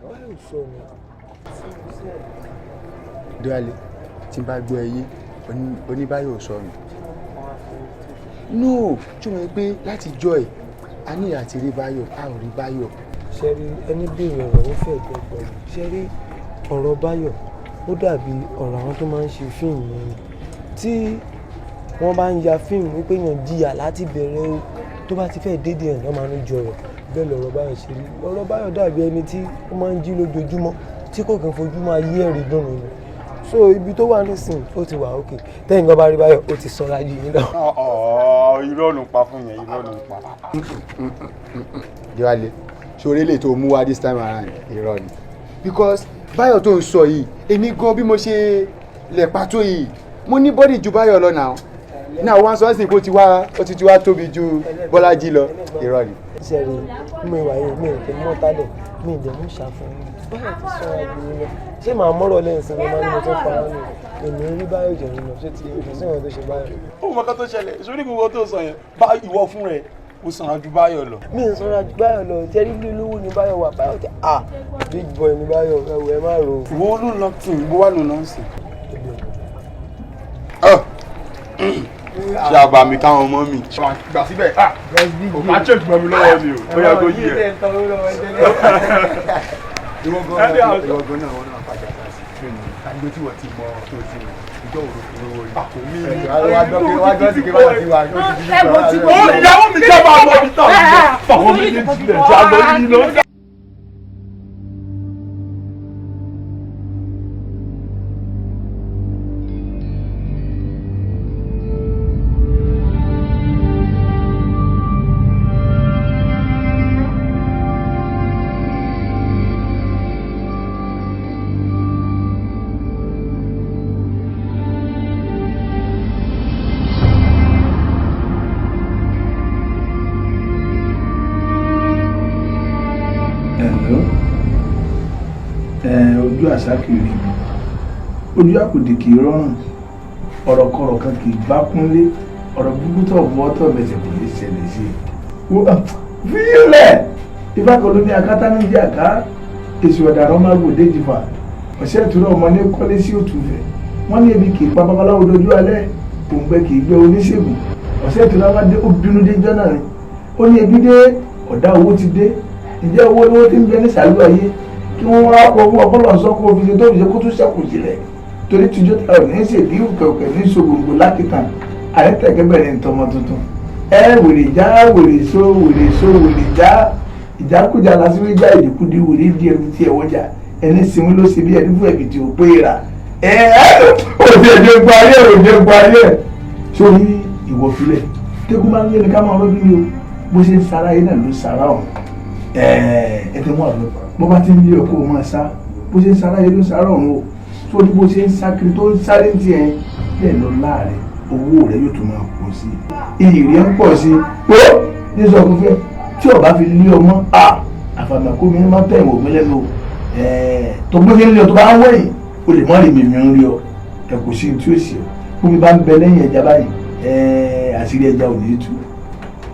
Báyọ̀ sọ ni. Dúwálé, tí n bá gbọ́ ẹ yé, oníbáyọ̀ sọnù. No, tí mo rí pé láti jọ ẹ̀, a ní àti rí Báyọ̀, a ò rí Báyọ̀. Ṣé rí ẹni béèrè ọ̀rọ̀ ó fẹ́ gbẹ̀gbẹ̀ ni. Ṣé rí ọ̀rọ̀ Báyọ̀ ó dàbí ọ̀rọ̀ àwọn tó máa ń ṣe fíìmù yẹn ni. Tí wọ́n bá ń ya fíìmù wípé èèyàn jìyà láti bẹ̀rẹ̀ o, tó bá ti fẹ́ dédé ẹ̀ lọ́ máa ń jọrọ̀. Bẹ́ẹ̀ lọ̀rọ̀ Báyọ̀ ṣe rí. Ọ̀rọ̀ Báyọ̀ dàbí ẹni tí ó máa ń jí lójoojúmọ́ tí kò kí ń fojú máa yí ẹ̀rí dùn ni. So ibi tó wà nísìnyí ó ti wà òkè. Tẹ́yìn kan bá rí Báyọ̀ ó ti sanra ju yín lọ. Irọ́ ló ń pa fún yẹn, irọ́ ló ń pa. Dúwálé, ṣoré lè tó mú wá this time around, irọ́ ni. Because Báyọ̀ tó ń sọ yìí, èmi gan bí mo ṣe lẹ̀ pàtó yìí, mo ní bọ́dì ju Báyọ̀ lọ náà. Náà wọ́n sọ sí pé ó ti wá ó ti wá tóbi ju Bọ́lájí lọ, irọ́ ni. Ṣé rí mi wà yìí, mi ò kí mọ́ tálẹ̀, mi ì dẹ̀ mú ṣàfihàn. Báyọ̀ ti sanra ju yín lọ. Ṣé màá mọ́rọ̀ lẹ́yìn sí mi máa ní mo tún pa ọ́ nù? Èmi rí Báyọ̀ jẹ̀ yín lọ, ṣé ti kò sí ìwọ̀n tó ṣe Báyọ̀? Ó mọ nǹkan tó ṣẹlẹ̀, sórí gbogbo tó sọ yẹn, bá ìwọ fún rẹ̀, ó sanra ju Báyọ̀ lọ. Mi ò sanra ju Báyọ̀ lọ, ṣé rí ilé olówó ni Báyọ̀ wà? Báyọ̀ tẹ à big boy ni Báyọ̀, ẹ̀wọ̀ ẹ má ro. Wo ló lọ tì í, bó wà ló lọ sí. Ṣé àbá mi káwọn ọmọ mi? Gbà síbẹ̀, kò má ṣètò mọ́ mi lọ́wọ́ mi o, ó yà kó yí ẹ. Ìwọ gan náà wọ́n náà pàjá sí tírẹ̀nì. Àgbo tí wọ́n ti mọ tó ti mọ, ìjọ òru fún owó rí. Wá gbọ́ sí kí wọ́n ti wà. Ó ìyàwó mi jẹ́ bá ọmọ mi tán. Fàwọn méjèèjì lẹ̀ jẹ́ àlọ́ yìí lọ. Ojú àṣà kì í rí mi, ojú àkùdì kì í rọrùn, ọ̀rọ̀kọ̀rọ̀ kan kì í bá kúnlé, ọ̀rọ̀ búburú tó bọ́ tó bẹ̀sẹ̀ kò lè ṣẹlẹ̀ sí i. Fílẹ̀ ifá kan ló ní akátá ní jẹ́ àká, èsì ọ̀dàrọ̀ máa gbòdé jìfà, ọ̀sẹ̀ ìtura ọmọ ní kọ́lé sí òtúfẹ̀, wọ́n ní ebi kì í pa babaláwo dojú alẹ́, òǹgbẹ kì í gbẹ oníṣègùn, ọ̀sẹ̀ ìtura wá dé ó bínú dé jọ́nà ni, ó ní ebi dé ọ̀dá owó ti dé, ǹjẹ́ owó lówó ti ń bẹ ní sàlú ayé kí wọ́n wá kọ fún ọpọlọ sọ kó fi ṣe tó fi ṣe kó tún ṣẹ́kù sílẹ̀ torí tíjọ́ ta ò ní ṣèdí òkè ní ṣògbòǹgbò lákìtàn àyẹ̀tẹ̀kẹ́ bẹ̀rẹ̀ ntọ́mọ tuntun ẹ wèrè já wèrè so wèrè so wèrè já ìjákújá lásìwé já ìdìkúdi wèrè di ẹrù tí ẹ wọjà ẹni sinmi ló ṣe bí ẹni fún ẹbí tí ò pé ra ẹ ẹ òde ẹjẹ gba ayé òde gba ayé sórí ìwọ filẹ̀ tẹ́kùn máa ń yé ni ká máa rọ́bí ni o bó ṣe ń sara yín náà ló sara ọ̀hún ẹ ẹ ti mú àlọ́ bó bá ti ń lé ọkọ máa sá bó ṣe ń sara yẹn ló ń sara ọ̀run o sórí bó ṣe ń sá kiri tó ń sáré ti ẹ bẹ́ẹ̀ lọ láàrẹ̀ owó rẹ̀ yóò tún máa pọ̀ sí i, iyì rẹ̀ ń pọ̀ sí i. Ó ní sọ fún fẹ́ Tí o bá fi lé ọmọ àfàmà kó mi má tẹ̀ ìwò mi lẹ́nu o. Tó bó ṣe ń lé ọ tó bá ń wẹ̀yìn o lè mọ́ rí mi mi ń rí ọ. Ẹ kò sí tí ó sì ọ. Bómi bá ń bẹ lẹ́yìn ẹja báyìí, àṣírí ẹja ò ní tú.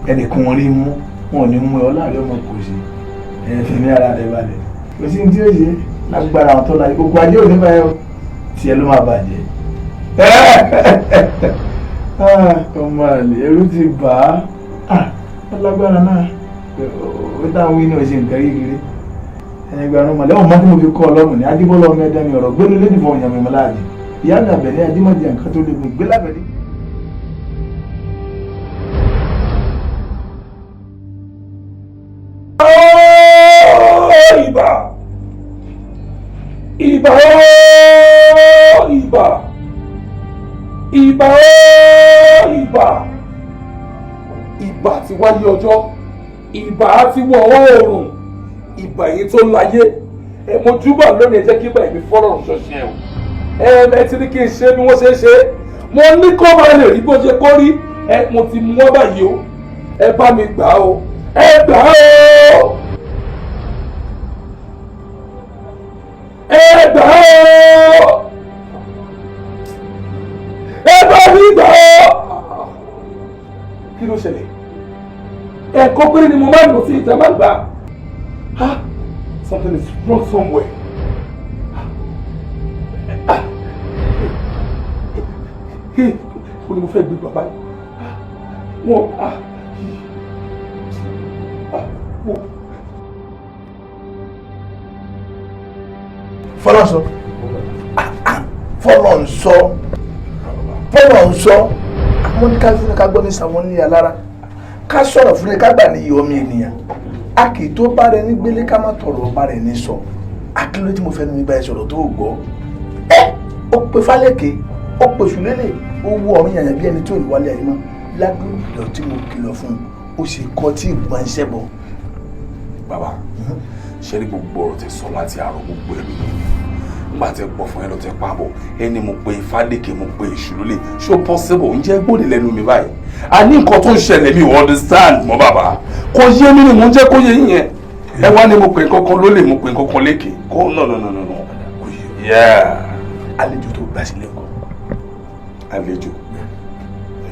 Ẹnìkan wọn rí mú, wọn ò ní mú ẹ ọláàrí ọmọ kò sí. Fẹ̀mí ara rẹ balẹ̀. Kò sí tí ó ṣe lágbára àwọn tó láyé. Gbogbo ajé ò ní báyọ̀ tiẹ̀ ló máa bàjẹ́. Ọmọ àlè ẹrú ti bà á. Alágbára náà ó táwọn wí ní ọ̀sẹ̀ nǹkan kékeré. Ẹgbẹ̀rún mọ̀lẹ́ ọ̀hún tí mo fi kọ́ ọlọ́run ní Ajíbọ́lá ọmọ ẹ̀dá mi ọ̀rọ̀ gbẹ́nu lédè fún ọ̀yàn mímọ́ láàyè. Ìyá mi àbẹ̀ní Ajímọ̀jẹ nǹkan tó léwu ìgbé lábẹ́lé. Ìbà ìbà ooo ìbà ìbà ooo ìbà ìbà ti wáyé ọjọ́, ìbà ti wọ̀ oòrùn, ìbà yìí tó láyé. Ẹ mo júbà lónìí, ẹ jẹ́ kí báyìí mi fọ́lọ́run ṣọṣẹ́ o. Ẹ ti ní kí n ṣe bí wọ́n ṣe é ṣe, mo ní kó máa lè rí bó ṣe kó rí. Ẹ mo ti mú ọ báyìí o, ẹ bá mi gbà o, ẹ gbà o, ẹ gbà o, ẹ bá mi gbà o. Kí ló ṣẹlẹ̀? Ẹ̀kọ́ péré ni mo máa ń lò sí ìta máa gbà. Ah, something is wrong somewhere. Ah, ó ní mo fẹ́ gbé bàbá yìí. Wọ́n ah ah wọ́n. Fọlọ́nsọ, fọlọ́nsọ, fọlọ́nsọ. Àwọn ní ká fún ní ká gbọ́ ní sàwọn ní alára. Ká sọ̀rọ̀ fún ní ká gbà ní iye ọmọ ènìyàn. A kì í tó bá rẹ ní gbélé ká má tọrọ ọba rẹ ní sọ. Akíló tí mo fẹ́ nu ibà ẹ sọ̀rọ̀ tó gbọ́. Ẹ ó pe Fálékè, ó pe Ṣùlélè, ó wú ọ̀run yàyàn bí ẹni tí ò ní wálé ayé mọ́. Ládùúgbò tí mo kìlọ̀ fún un, ó sì kọ́ tí ìgbọ̀n iṣẹ́ bọ̀. Bàbá, ṣe rí gbogbo ọ̀rọ̀ tẹ́ sọ láti àárọ̀ gbogbo ẹ̀mí yìí nígbà tẹ́ pọ̀ fún ẹ lọ tẹ́ pàbọ̀ ẹni mo pe Fálékè, mo pe Ìṣúlólè, ṣó possible? Ǹjẹ́ gbòdì lẹ́nu mi báyìí? A ní nǹkan tó ń ṣẹlẹ̀ mi ò understand mọ́ bàbá, kò yé mi ni mò ń jẹ́ kó yé yín yẹn. Ẹ wá ní mo pe nǹkan kan lólè, mo pe nǹkan kan lékè kó no no no no no. Yeah. Àlejò tó gbà sílẹ̀ kọ́. Àlejò?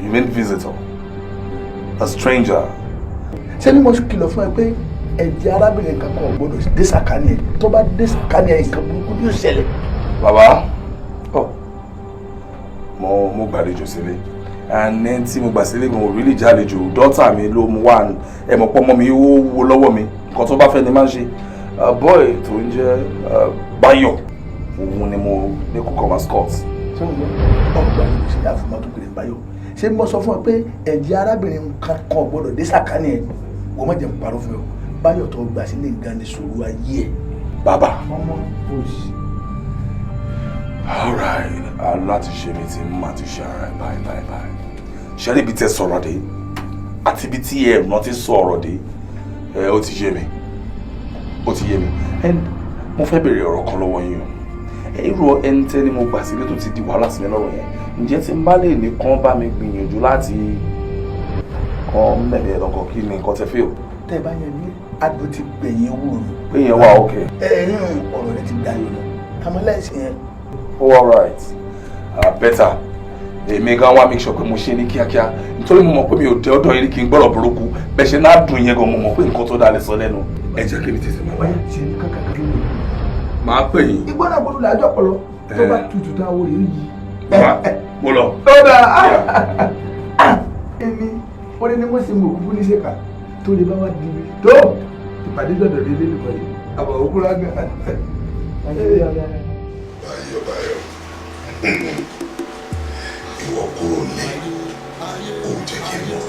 You mean visitor? A stranger? Ṣé ni mo kìlọ̀ fún ẹ pé ẹ̀jẹ̀ arábìnrin kankan ò gbọ́dọ̀ dé sàkání ẹ̀? Tó bá dé sàkání ẹ̀, nǹkan burúkú yóò ṣẹlẹ̀. Bàbá, oh, mo gbàlejò sílé, and then tí mo gbà sílé mo really jàlejò. Dọ́tà mi ló mú wá. Ẹ mọ̀ pé ọmọ mi ó wo lọ́wọ́ mi, nǹkan tó bá fẹ́ ni máa ń ṣe. Boy tó ń jẹ́ Báyọ̀, òun ni mo ní kó come escort. Ṣé o gbọ́ ọgbà ni mo ṣe yá fún mọ́tò kiri Báyọ̀? Ṣé mo sọ fún ẹ pé ẹ̀jẹ̀ arábìnrin kankan ò gbọ́dọ̀ dé sàkání ẹ̀? Wọ́n má jẹ́ n parọ́ fún ẹ o. Báyọ̀ tó gbà sílé gan ni sòrò ayé ẹ̀. Bàbá. Ọmọ òsì. All right, aláti ṣe mi ti má ti ṣe ara ẹ̀ báyìí báyìí báyìí. Ṣé níbi tẹ́ sọ̀rọ̀ dé àti ibi tí ẹ̀ rántí sọ̀rọ̀ dé, ẹ ó ti yé mi, ó ti yé mi. And mo fẹ́ béèrè ọ̀rọ̀ kan lọ́wọ́ yín o. Irú ẹni tẹ́ ni mo gbà sílé tó ti di wàhálà sí mi lọ́rùn yẹn, ǹjẹ́ tí n bá lè ní kán bá mi gbìyànjú láti kán mẹ̀mí ẹ̀ lọ́kọ̀, kí ni nǹkan tẹ́ fẹ́ o? Tẹ́ ẹ bá yẹn ní adùn ti gbẹ̀yìn ewúro nù. Pé yẹn wà okay. Ẹ ẹ nínú ọ̀rọ̀ rẹ ti dayọ̀ lọ àmọ́ láìsí yẹn. Oh, all right, better. Èmi gan wá make sure pé mo ṣe ní kíákíá, nítorí mo mọ̀ pé mi ò dé ọ̀dọ̀ yín kí n gbọ́dọ̀ burúkú bẹ́ẹ̀ ṣe náà dùn yẹn gan. Mo mọ̀ pé nǹkan tó dáa lè sọ lẹ́nu. Ẹ jẹ́ kí mi tètè máa bá yẹn. Ṣe ní kankan ló lè. Màá pè yín. Igbó náà gbọ́dọ̀ làájọ pọlọ tó bá tutù tá a wò lè yí. Bàbá, mo lọ. Ó dà èmi ó ní mo ṣe mo kúkú ní ṣèkà tó lè bá wa di ibi tó ìpàdé dọ̀dọ̀ lé lé lùbọ̀ yìí àbọ̀ òkú lágbà. Báyọ̀ Báyọ̀, ìwọ kúrò ní òun jẹ́ kí n mọ̀.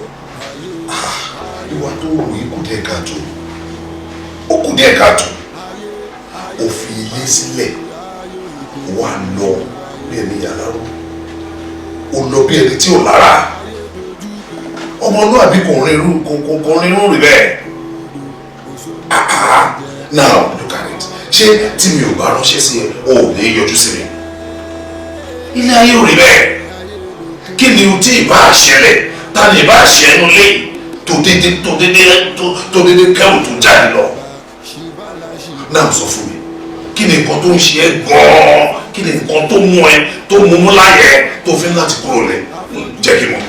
Ìwà tó wù yìí kù díẹ̀ káàtó, ó kù díẹ̀ káàtó. Ó fi ilé sílẹ̀ wà lọ bí ẹni yàrá rò, ó lọ bí ẹni tí ò lára. Ọmọlúwàbí kò rin irú kò rin irú rí bẹ́ẹ̀. Now look at it. Ṣé tí mi ò bá ránṣẹ́ sí ẹ, o ò ní yọjú sí mi? Ilé ayé ò rí bẹ́ẹ̀. Kí ni o tí ì bá ṣẹlẹ̀? Ta ni ì bá ṣe ẹnu lé? Tó dédé tó dédé tó dédé kẹ́rù tó jáde lọ. Náà sọ fún mi, kí ni nǹkan tó ń ṣe ẹ́ gan-an? Kí ni nǹkan tó mú ẹ tó mú mú láyẹ̀ tó fi ń láti kúrò lẹ̀? Jẹ́ kí n mọ̀.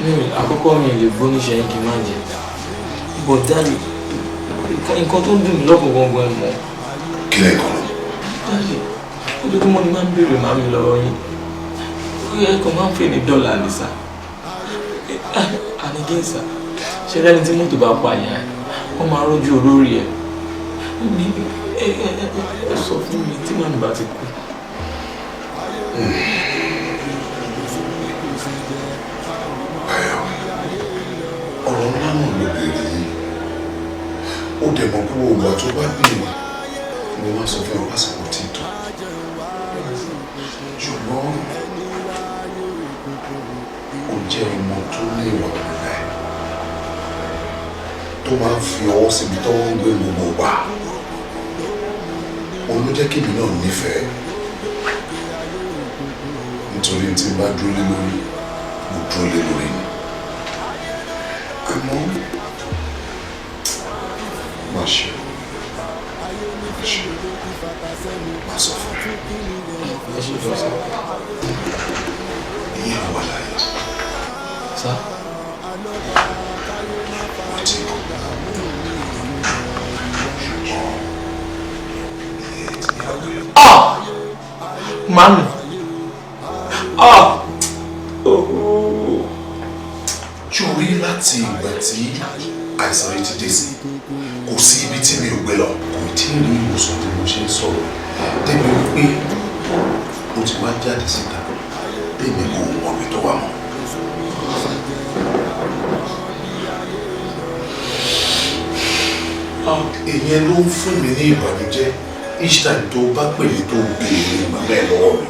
Mi àkọ́kọ́ mi lè gbóníṣẹ́ yín kí n má jẹ. But daddy, nǹkan tó ń dùn mí lọ́kàn gangan ẹ mọ̀. Kí ni nǹkan náà? Daddy, ojoojúmọ́ ni máa ń béèrè màmí lọ́wọ́ yín. Ó yẹ kó máa ń fè ní dọ́là ní sà. And again sà, ṣé lẹ́ni tí mọ́tò bá pa yẹn, wọ́n máa rọ́jú olórí ẹ̀. Mi ẹ sọ fún mi tí màmí bá ti kú. Báyọ̀, ọ̀rọ̀ ńlá náà ló béèrè yìí. Ó dẹ̀ mọ̀ pé gbogbo ìgbà tó bá béèrè mo máa sọ fún ẹ pásìkò tí ì tó. Ṣùgbọ́n ó jẹ́ ọmọ tó ní ìwà pẹ̀lẹ́, tó máa ń fi ọwọ́ síbi tọ́wọ́ ń gbé gbogbo gbà. Òun ló jẹ́ kébì náà nífẹ̀ẹ́. Nítorí tí n bá dúró lé lórí, mo dúró lé lórí ni. Àmọ́ má ṣe má ṣe má sọ fún mi. Ẹ ṣe jọ sá. Ìyá wà láyé. Sá. Wọ́n ti kú. Ṣùgbọ́n ìyẹn ti yá wẹ̀. Ah! Màmí. Ah! Oh! Ṣorí láti ìgbà tí àìsàn yìí ti dé sí, kò sí ibi tí mi ò gbé lọ. Kò tí ì rí ìwòsàn tí mo ṣe ń sọ̀rọ̀. Débi wípé ó ti wá jáde síta, tèmi kò mọ̀ ibi tó wà mọ́. Ìyẹn ló ń fún mi ní ìbànújẹ́ each time tó bá pè mí tó béèrè màmá ẹ̀ lọ́wọ́ mi.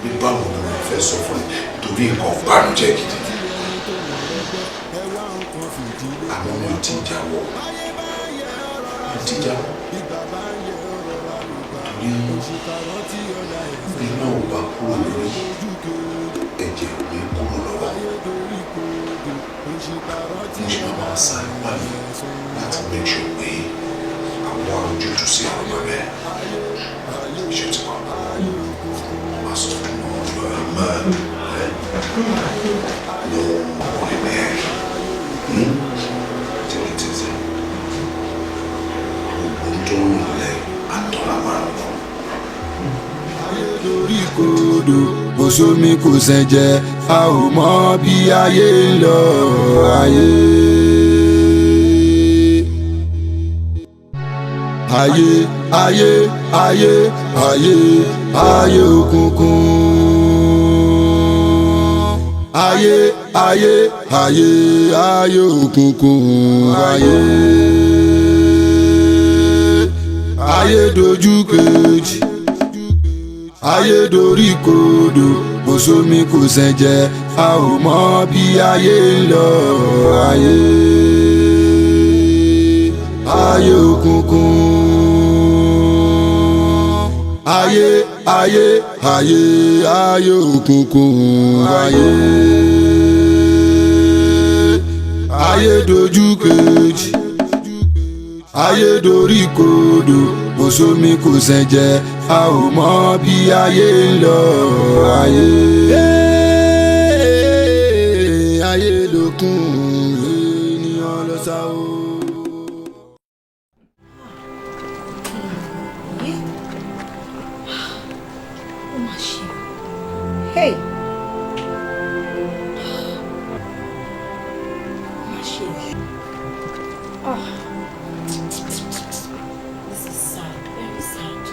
Bí báwo ni mo fẹ́ sọ fún ẹ torí nǹkan ìbànújẹ́ gidi. Àmọ́ mi ò tí ì jáwọ́. Mi ò tí ì jáwọ́. Torí bí náà ò bá kúrò lórí, ẹ̀jẹ̀ ò ní kúrò lọ́wọ́. Mo ṣe máa máa sa ipá mi láti make sure pé àwọn ojútùú sí ọ̀rọ̀ màmá ẹ̀. Ṣé o ti kọ́? Má sọ fún mi, you are a man. Eh? No, ọkùnrin ni ẹ. Tẹ́lẹ̀ tẹ́lẹ̀. Gbogbo ohun tó ń rùn lẹ̀ àtọ́lágbára lọ. Lórí kodò kò sómi kò sẹ̀jẹ̀, a ò mọ bí ayé ń lọ ayé. Ayé ayé ayé ayé ayé òkùnkùn. Ayé ayé ayé ayé òkùnkùn ayé. Ayé dojú kejì, ayé dorí kodò, kò sómi kò sẹ̀jẹ̀, a ò mọ bí ayé ń lọ ayé. Ayé òkùnkùn. Ayé ayé ayé ayé òkùnkùn ayé. Ayé dojú kejì, ayé dorí kodò, kò sómi kò sẹ̀jẹ̀, a ò mọ bí ayé ń lọ ayé. Ayé lókun ènìyàn lọ sá o. Ó mà ṣe o. Hey! Ó mà ṣe o. Ah! This is sad, very sad.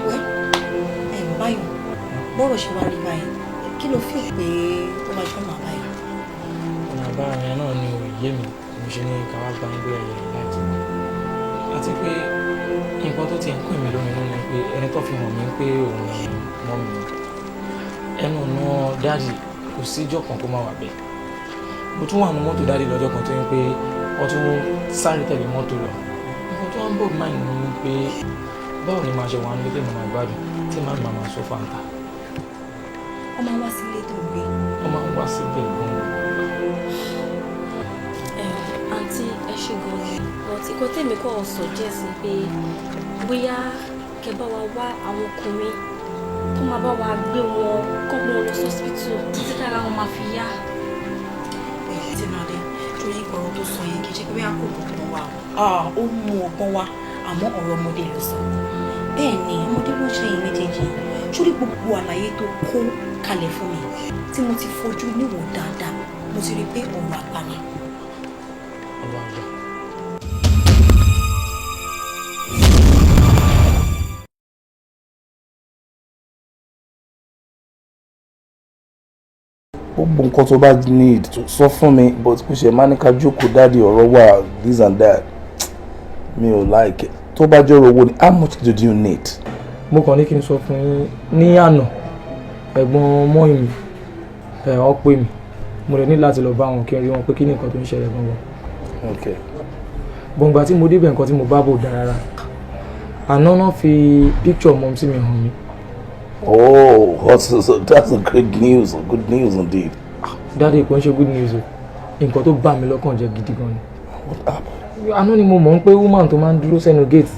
Well, Báyọ̀, bọ́rọ̀ ṣe wá rí báyìí, kí ló fi pé ó máa jọ́nà àbáyọ? Ọ̀nà àbáyọ yẹn náà ni ò yé mi, mo ṣe ní ká wá gba ẹgbẹ́ ẹ̀yẹ láti. Àti pé nǹkan tó ti ń kún mi lóminú ni pé ẹni tó fi hàn mí pé òun ni mọ́ mi. Ẹnu ọ̀nà dáàdì kò síjọ́ kan kó má wà bẹ́ẹ̀. Mo tún wà ní mọ́tò dáàdì lọ́jọ́ kan tó ń pé wọ́n tún sáré tẹ̀lé mọ́tò lọ. Nǹkan tó wá ń bọ̀ máa ń ní pé báwo ni màá ṣe wà nílé tí màá máa gbádùn tí màá máa sọ fàǹtà. Wọ́n máa ń wá sílé tó ń gbé? Wọ́n máa ń wá síbẹ̀ gan-an. Àǹtí, ẹ ṣe gan-an, but ìkọ́ tèmi kọ́ suggest ni pé bóyá kẹ́ bá wa wá àwọn ọkùnrin tó máa bá wa gbé wọn, kọ́ gbé wọn lọ sí hospital títí tára wọn máa fi yá. Ẹ Tinúadé, torí ọ̀rọ̀ tó sọ yẹn, kì í ṣe pé bóyá kò mọ̀ wá o, ó mú ọgbọ́n wá, àmọ́ ọ̀rọ̀ ọmọdé ló sọ. Bẹ́ẹ̀ ni, ọmọdé ló ń ṣe yìí méjèèjì. Sórí gbogbo àlàyé tó kó kalẹ̀ fún mi, tí mo ti fojú níwò dáadáa, mo ti rí i pé ọ̀rọ̀ àgbà ni. Ọ̀rọ̀ àgbà. Gbogbo nǹkan tó bá need, sọ fún mi, but kò ṣe máa ní ká jókòó, daddy, ọ̀rọ̀ wà, this and that, mi ò like it. Tó bá jẹ́ owó ni, how much did you need? Mo kàn ní kí n sọ fún yín, ní àná, ẹ̀gbọ́n mọ́ì mi ẹ̀ ọ́ pè mí, mo lè ní láti lọ bá wọn kí n rí wọn pé kí ni nǹkan tó ń ṣẹlẹ̀ gangan. Gbọ̀ngbà tí mo débẹ̀, nǹkan tí mo bá bò dára rárá. Àná náà fi picture mọ́ sí mi hàn mí. Oh, that's a great news, good news indeed. Daddy, kò ń ṣe good news o, nǹkan tó bà mí lọ́kàn jẹ́ gidi gan ni. What happened? Àná ni mo mọ̀ ń pé woman tó máa ń dúró sẹ́nu gate,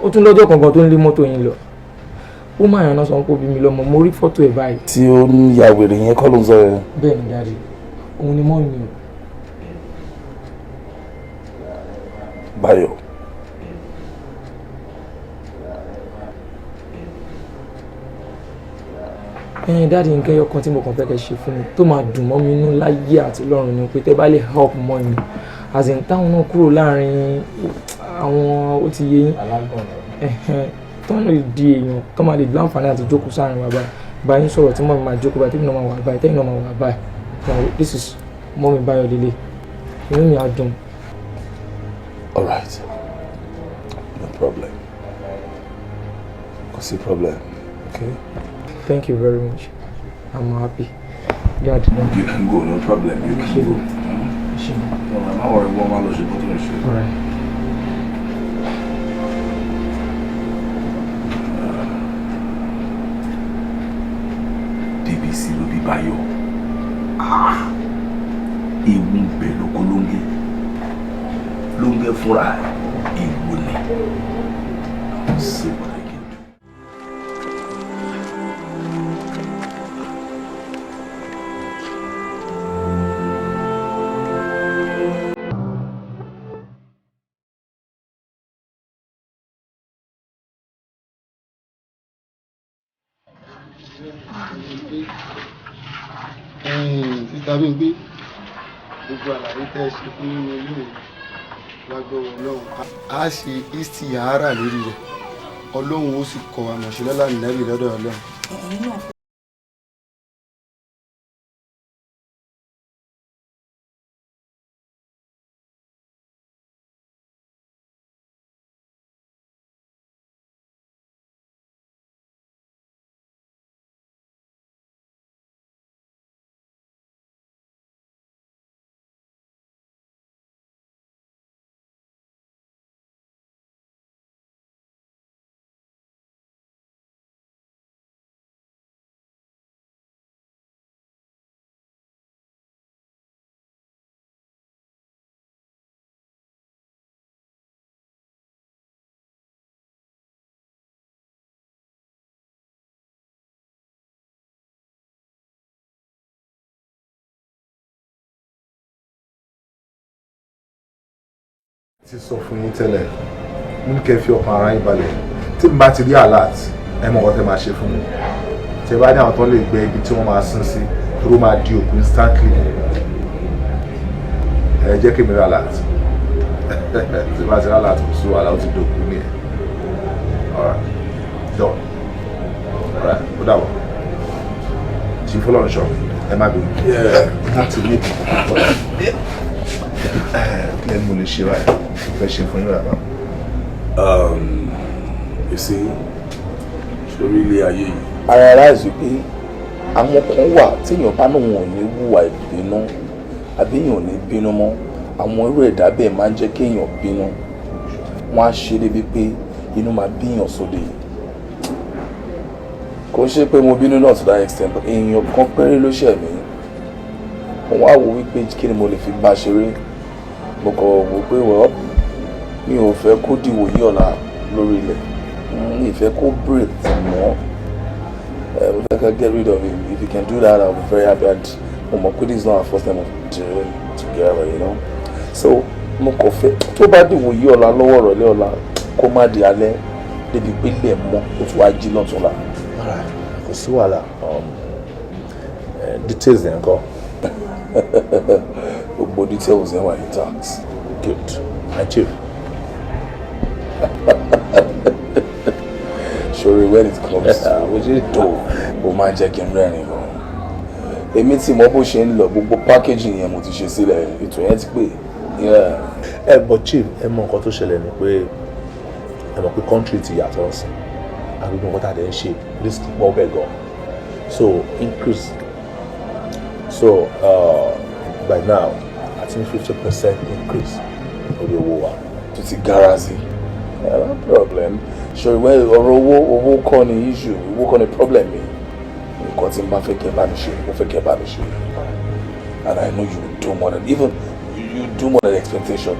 ó tún lọ́jọ́ kankan tó ń lé mọ́tò yín lọ, woman yẹn náà sọ pé ó bí mi lọ́mọ. Mo rí fọ́tò ẹ̀ báyìí. Tí ó ń ya wèrè yẹn kọ́ ló ń sọ yẹn? Bẹ́ẹ̀ ni, daddy, òun ni mọ́ mi o. Báyọ̀. Ẹ̀yin daddy, nǹkan ẹyọ kan tí mo kàn fẹ́ kẹ́ ṣe fún mi tó máa dùn mọ́ mi inú láyé àti lọ́run ni pé tẹ́ bá lè help mọ́ mi, as in táwọn náà kúrò láàrin àwọn, ó ti yé yín, tọ́nà lè di èèyàn tó máa lè láǹfààní àti jókòó sáàrin wa báyìí, báyìí ń sọ̀rọ̀, tí mummy máa jókòó báyìí, tẹ́yìn náà máa wà báyìí, tẹ́yìn náà máa wà báyìí. Now this is mummy Báyọ̀ lélẹ̀, inú mi á dùn. All right, no problem, kò sí problem, okay. Thank you very much, I'm happy, Dad. You can go, no problem, you can go. Má worry, wọ́n máa lọ ṣe bó tó ń ṣe. All right. DBC ló bí Báyọ̀. Ewu ń bẹ lóko lóńgẹ́, lóńgẹ́ fúnra ewu ni. See what I can do. Sísá mi gbé gbogbo àlàyé tẹ́ ẹ ṣe fún nínú ilé mi lágbọ́wọ́ Ọlọ́run, á ṣe istihara lórí rẹ̀, Ọlọ́run ó sì kọ́ àmọ̀ṣe lọ́la nẹ́bì lọ́dọ̀ Ọlọ́run. Ẹ̀yin náà Ti sọ fún yín tẹ́lẹ̀, mo ní kẹ́ fi ọkàn ara yín balẹ̀. Tí n bá ti rí alert, ẹ mọ̀ nǹkan tẹ́ máa ṣe fún mi. Tẹ́ bá ní àwọn tó lè gbé ibi tí wọ́n máa sin sí, tó máa di òkú instantly, ẹ jẹ́ kí mi rí alert. Tí n bá ti rí alert, kò sí wàhálà, ó ti dòkú ni ẹ. Alright, done. Alright, ó dàbọ̀. Chief Fọlọ́runṣọ́, ẹ má bínú láti ní kí lẹ́nu mo lè ṣe báyìí, fẹ́ ṣe fún yín bàbá. You see, sórí ilé ayé yìí. I realize pé àwọn kan wà téèyàn bá náà wọn ò ní hùwà ìbínú àbí èèyàn ò ní bínú mọ́, àwọn irú ẹ̀dá bẹ́ẹ̀ máa ń jẹ́ kéèyàn bínú. Wọ́n á ṣe débi pé inú máa bíyàn sóde. Kò ń ṣe pé mo bínú náà to that extent, but èèyàn kan péré ló ṣẹ̀ mí. Mo wá wò wípé kí ni mo lè fi bá ṣeré. Mo kàn wò pé, well, mi ò fẹ́ kó dìwòyí ọ̀la lórí ilẹ̀. Mi ò fẹ́ kó breathe mọ́. Mo fẹ́ ká get rid of him. If you can do that, I'll be very happy. And mo mọ̀ pé this is not our first time of doing together. So mo kàn fẹ́ tó bá dìwòyí ọ̀la lọ́wọ́ ìrọ̀lẹ́ ọ̀la, kó má di alẹ́ débi pé ilẹ̀ mọ́, ó tún wá jí lọ́túnla. Kò sí wàhálà. Details yẹn kọ́? Gbogbo details yẹn wà intact. Good. My chief. Sorry, when it comes to dough, o máa jẹ́ kí n rẹ́rìn gan. Èmi tí mo bó ṣe ń lọ, gbogbo packaging yẹn mo ti ṣe sílẹ̀, ètò yẹn ti pè. Ẹ but chief, ẹ mọ nǹkan tó ṣẹlẹ̀ ni pé ẹ mọ̀ pé country ti yàtọ̀ sí agbègbè, nǹkan tá a dẹ̀ ń ṣe, risk pọ̀ bẹ́ẹ̀ gan, so increase. So by now, I think 50% increase lórí owó wa. Tó ti gara sí. No problem. Ṣòro ìwé ọ̀rọ̀ owó, owó kọ́ ni issue, owó kọ́ ni problem mi. Nǹkan tí n bá fẹ́ kẹ́ bá mi ṣe, mo fẹ́ kẹ́ bá mi ṣe. And I know you will do more than even you do more than expectation.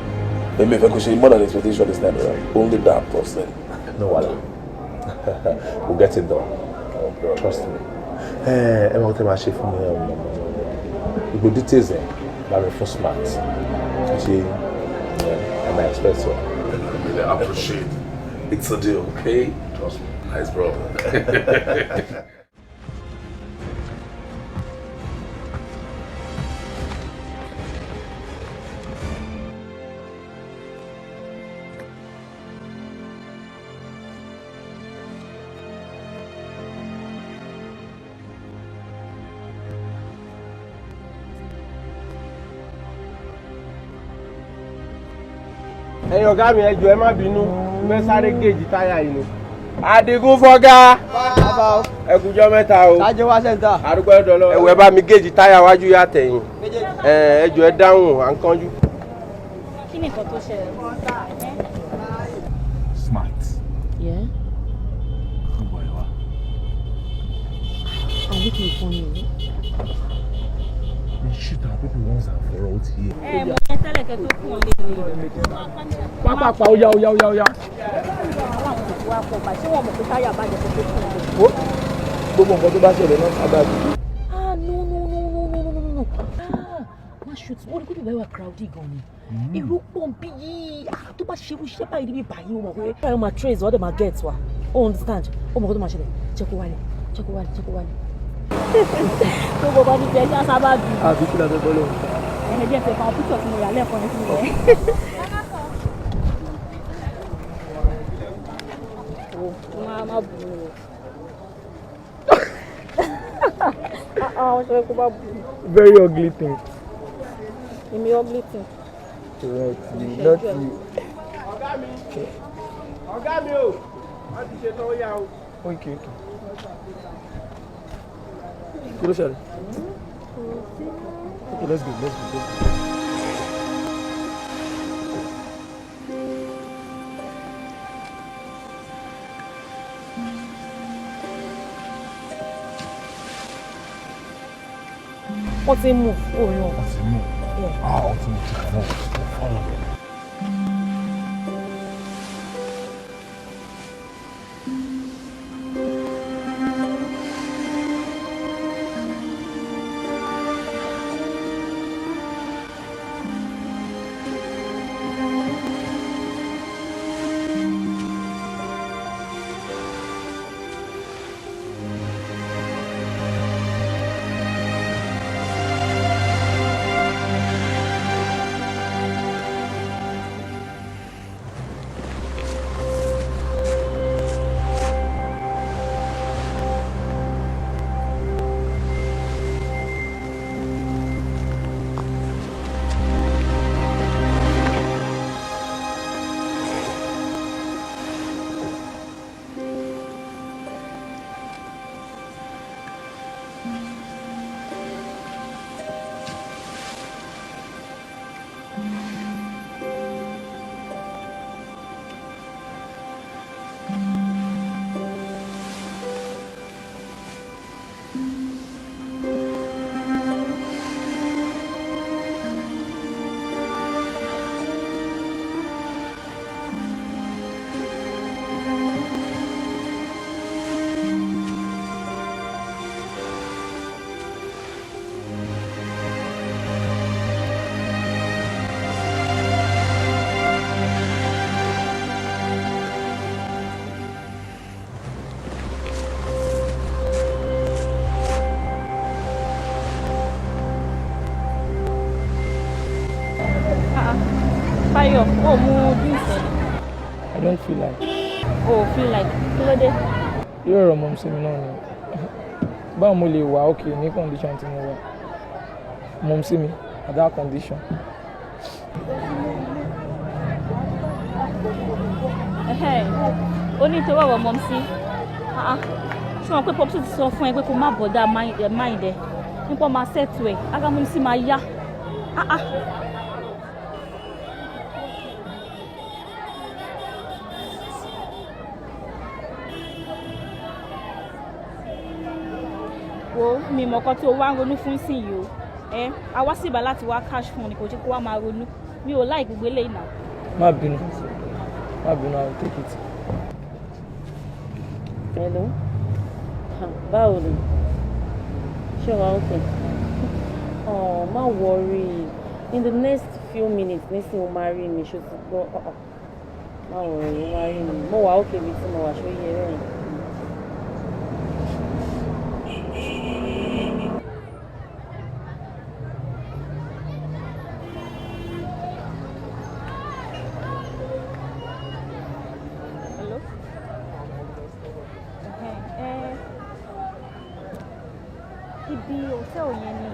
Èmi fẹ́ kó ṣe more than expectation this time around. Only that person. No wahala. We'll get it done. Trust me. Ẹ ẹ mọ̀ tẹ́ máa ṣe fún mi, ẹ mọ̀ gbogbo details ẹ̀ bá mi fún Smart. Ṣe ẹ máa expect so. I really appreciate. It's a deal, okay? Trust me. Nice brother. Ẹ̀yin ọ̀gá mi, ẹ jọ̀ọ́, ẹ má bínú, mo fẹ́ sáré gauge táyà yìí ni. Adigun fọ́gá, ẹkùjọ́ mẹ́ta o. Sáájú wá sẹ́ńtà. Àdúgbò ẹ̀dọ̀ lọ. Ẹ̀wẹ̀, bá mi gauge táyà wájú yá tẹ̀yìn. Ẹ jọ̀ọ́, ẹ dáhùn, à ń kánjú. Kí ni nǹkan tó ṣẹlẹ̀? Smart. Yeah. Níbo ẹ wá? I'm looking for you. We shoot our people once and for all, ti yé. Ẹ mọ ẹ tẹ́lẹ̀ kẹ́ tó kún un lé ní. Pápápá, ó yá, ó yá, ó yá, ó yá. Àwọn àwọn òkú wa pọ̀ báyìí, ṣé wọ́n mọ̀ pé táyà bàjẹ́ kó tó kún un lé? Gbogbo nǹkan tó bá ṣẹlẹ̀ náà sábà bí. Ah, no, no, no, no, no, no, no, no. Ah, má shoot, wọ́n ní kó bíbá wà crowded gan ni. Èrò pọ̀ ń bí yìí. Ah, tó bá ṣe irú iṣẹ́ báyìí níbi báyìí, ó mọ̀ pé báyìí ó máa trace, wọ́n dẹ̀ máa get wa. Ó understand, ó mọ̀ kó tó máa ṣẹlẹ̀. Jẹ́ kó wálé, jẹ́ kó wálé, jẹ́ kó wálé. Tó gbogbo ọdún jẹ́ ṣá sábà bí. Àbí kí la fẹ́ bọ́ lọ́wọ́? Ẹ̀hìn jẹ́ fẹ́ kan píṣọ̀ tí mo yà lẹ́ẹ̀kan ní fún mi. Má má bù ú. Ah ah, wọ́n ṣe kó bá bù ú. Very ugly thing. Èmi ugly thing. Not you, not you. Ọ̀gá mi, ọ̀gá mi o, wọ́n ti ṣe tán, ó yá o. Okay. Kí ló ṣẹlẹ̀? Okay, let's go, let's go, let's go. Wọ́n ti ń move, ó rí wọn. Wọ́n ti move. Ah, wọ́n ti move. Come on, follow them. Báyọ̀, ó mú drinks ẹ̀. I don't feel like. O ò feel like, kí ló dé? Irú ọ̀rọ̀ mọ̀ sí mi náà ni. Báwo mo lè wà okay ní condition tí mo wà? Mọ̀ sí mi at that condition. Ó ní torí ọ̀rọ̀ mọ̀ sí. Ṣé wọn pé Popsi ti sọ fún ẹ pé kó má bọ̀dá mind ẹ? Nípa máa ṣètò ẹ̀, ara mọ̀ sí máa yá. Wo mi mọ̀ kan tí o wá ń ronú fún sí yìí o. Ẹ a wá síbà láti wá cash fún ni, kò jẹ́ kó wá máa ronú. Mi ò láì gbogbo eléyìí náà. Má bínú, má bínú, I will take it. Hello, báwo ni? Ṣé wàá okay? Oh, má worry, in the next few minutes nísìnyí o máa rí mi, ṣó ti gbọ́? Má worry, o máa rí mi, mo wà okay bí tí mo wà, ṣó yẹ rẹ̀. Hello? Ibi hòtẹ́ẹ̀lì yẹn ni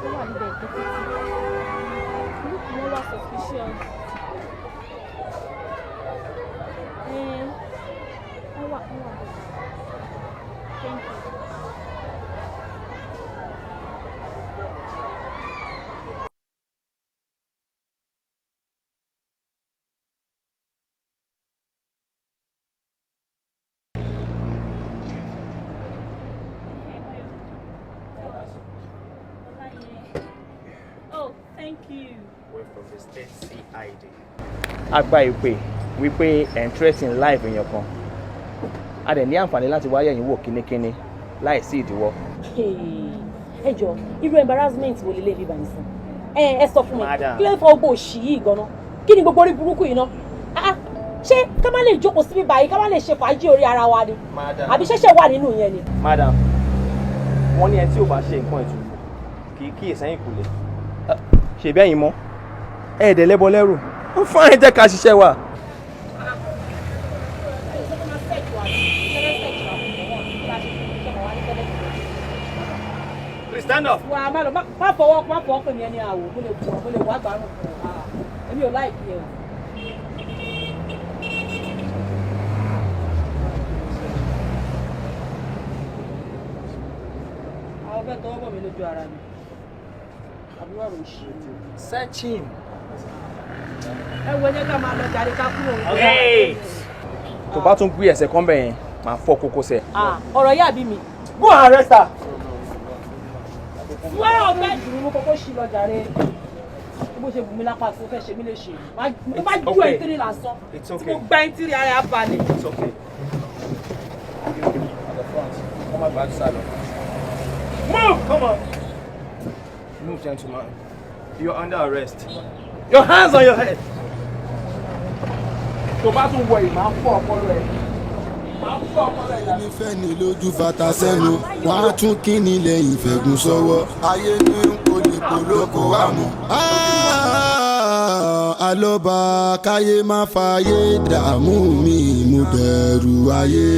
ó wà níbẹ̀ títí. Look wọ́n wá suspicious. Wọ́n wà wọ́n wà. Thank you. Oh, thank you. We're from the state CID. A gba ìpè wípé ẹ̀ ń threaten life èèyàn kan. A dẹ̀ ní àǹfààní láti wáyé ẹ̀yìn wò kínníkínní láìsí ìdíwọ́. Ẹ jọ, irú embarrassment wo lélẹ́yìí bíbá nìsín? Ẹ sọ fún mi, kí ló ń fa gbogbo òṣì yìí gan-an? Kí ni gbogbo orí burúkú yìí ná? Ṣé ká má lè jókòó síbí báyìí, ká má lè ṣe fàájì orí ara wa ni? Àbí ṣẹ̀ṣẹ̀ wà nínú yẹn ni? Madam, wọ́n ní ẹni tí ò bá ṣe nǹkan ìtùkù kì í kíyè sẹ́yìn kùlé. Ṣèbí ẹ̀yin mọ́, ẹ̀ẹ́dẹ̀ lẹ́bọ lẹ́rù, ó fún àyìn jẹ́ ká ṣiṣẹ́ wa. Please stand up. Wà á má lọ, má fọwọ́ pè mí ẹni àwò, mo lè bù ọ́, mo lè wá gbàrún fún ọ. Èmi ò láìpẹ́ ẹ o. Àwọn fẹ́ tọwọ́ bọ̀ mí lójú ara mi. Àbúrò rò ṣe. Search him. Ẹ wo ẹjẹ́ ká máa lọ jàre ká kúrò. Tó bá tún gbé ẹsẹ̀ kan bẹ̀ yẹn, màá fọ́ kókósẹ̀. Ọ̀rọ̀ yà bí mi. Go and arrest her. Wá ọ̀fẹ́ dùn mú kókó ṣì lọ jàre. Bó ṣe bù mí lápá tó fẹ́ ṣe mí lè ṣe. Mo bá ju ẹ̀ńtírì lásán. Tí mo gba ẹ̀ńtírì ara ẹ̀ balẹ̀. It's okay. At the front. Come on, back side. Move! Come on. Move, gentleman. You're under arrest. Your hands on your head. Tó bá tún wọ ì máa fọ́ ọpọlọ ẹ̀. Máa fọ́ ọpọlọ ẹ̀. Nífẹ̀ẹ́ ni lójú fata sẹ́nu, wọ́n á tún kíni lẹ́yìn fẹ̀gùn sọ́wọ́. Ayé ní kòlíkòlókò wà mú. Alọ́ba káyé má fàyè dààmú mi, mo bẹ̀rù ayé.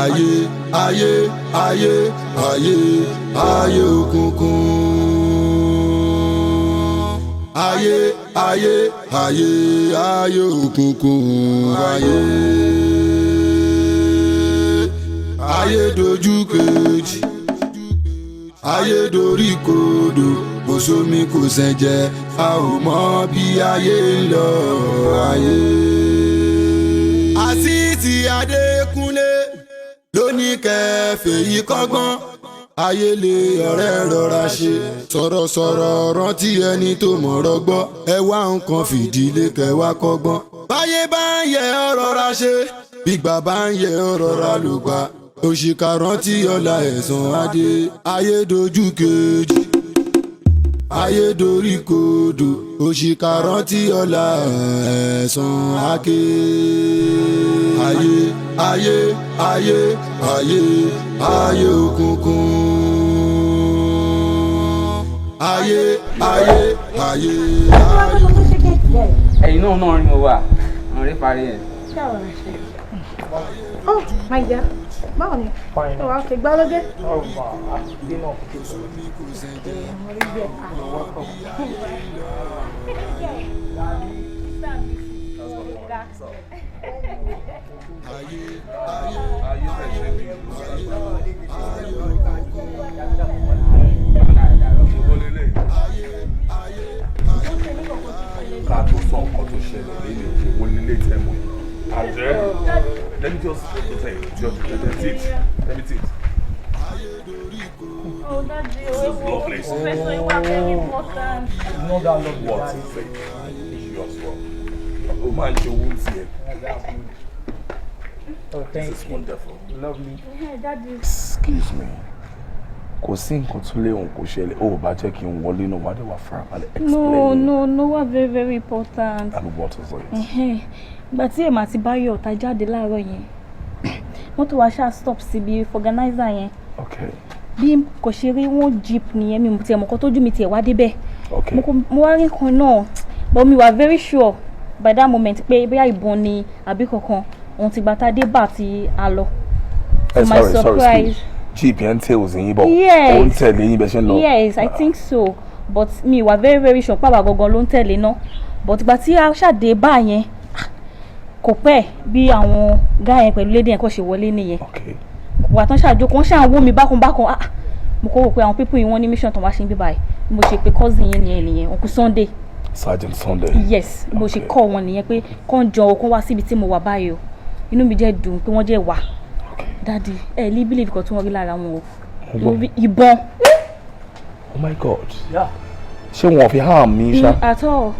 Ayé ayé ayé ayé ayé òkùnkùn. Ayé ayé ayé ayé òkùnkùn. Ayé ayé dojú kejì, ayé dorí kodò, kò sómi kò sẹ̀jẹ̀, a ò mọ bí ayé ń lọ ayé. Àṣìṣì Adékúnlé lóní kẹfẹ́ yìí kọ́gbọ́n, ayé lè ọ̀rẹ́ rọra ṣe, sọ̀rọ̀sọ̀rọ̀ rántí ẹni tó mọ̀rọ̀ gbọ́, ẹ wá nǹkan fìdílé kẹwàá kọ́gbọ́n. Báyé bá ń yẹ ọ́ rọra ṣe, gbígbà bá ń yẹ ọ́ rọra lùgbà, òṣìkà rántí ọ̀la ẹ̀san adé, ayé dojú kejì, ayé dorí kodò, òṣìkà rántí ọ̀la ẹ̀san ake. Ayé ayé ayé ayé ayé òkùnkùn. Ayé ayé ayé ayé. Ẹ̀yin náà náà rí mo wà. Àwọn rí parí ẹ̀. Oh, my dear. Báwo ni? Fine. Oh, okay, gbá lóde. Oh, ma, àti náà kò tó sọ. Ká tó sọ nǹkan tó ṣẹlẹ̀ lẹ́yìn owó lílé tẹ́ mọ̀ yìí. Àjẹ́, let me just just let it, let me it. Oh, daddy, This is lovely. Professor, you are very important. Not that lovely. What is it? You as well. O máa ń jẹ owó tiẹ̀. Oh, thank This is you. wonderful. Lovely. Yeah, daddy. Excuse me. Kò sí nǹkan tó léwu kò ṣẹlẹ̀. O ò bá jẹ́ kí n wọlé náà, wá dé wá farabalẹ̀. No, Explain. no, no, we are very, very important. And what is it? Ẹ̀hẹ́n. Ìgbà tí èmi àti Báyọ̀ ta jáde láàárọ̀ yẹn, mọ́tò wa ṣáà stop síbi organizer yẹn. Okay. Bí kò ṣe rí wọ́n jeep nìyẹn, mi ò tiẹ̀ mọ̀ kó tójú mi tiẹ̀ wá débẹ̀. Okay. Mo wá rí kan náà, but mi wà very sure by that moment pé bóyá ìbọn ni àbí kankan, òun ti gba ta dé bá ti a lọ. To Eh, my sorry, sorry, surprise. excuse. Jeep yẹn ń tails yín bọ̀. Yes. Ó ń tẹ̀lé yín bẹ́ẹ̀ ṣe ń lọ. Yes, I think so, but mi wà very very sure pàwọ́ gangan ló ń tẹ̀lé náà, but ìgbà tí a ṣàdé bá yẹn, kò pẹ́ bí àwọn guy yẹn pẹ̀lú lady yẹn kò ṣe wọlé nìyẹn. Wà tán ṣàjókòó, wọ́n ṣáà wò mí bákan bákan. Ah, mo kọ́ wò pé àwọn people yìí wọ́n ní mission tó wá ṣe ń bí báyìí. Mo ṣe pé cousin yẹn nìyẹn, Uncle Sunday. Sergeant Sunday. Yes, mo ṣe kọ́ wọn nìyẹn pé kàn jọ kó wá síbi tí mo wà báyìí o. Inú mi jẹ́ dùn pé wọ́n jẹ́ wà. Daddy, ẹ ní believe kan tí wọ́n rí lára wọn o. Mo rí ìbọn. Oh my God. Ṣé wọn fi harm mi ṣá? At all.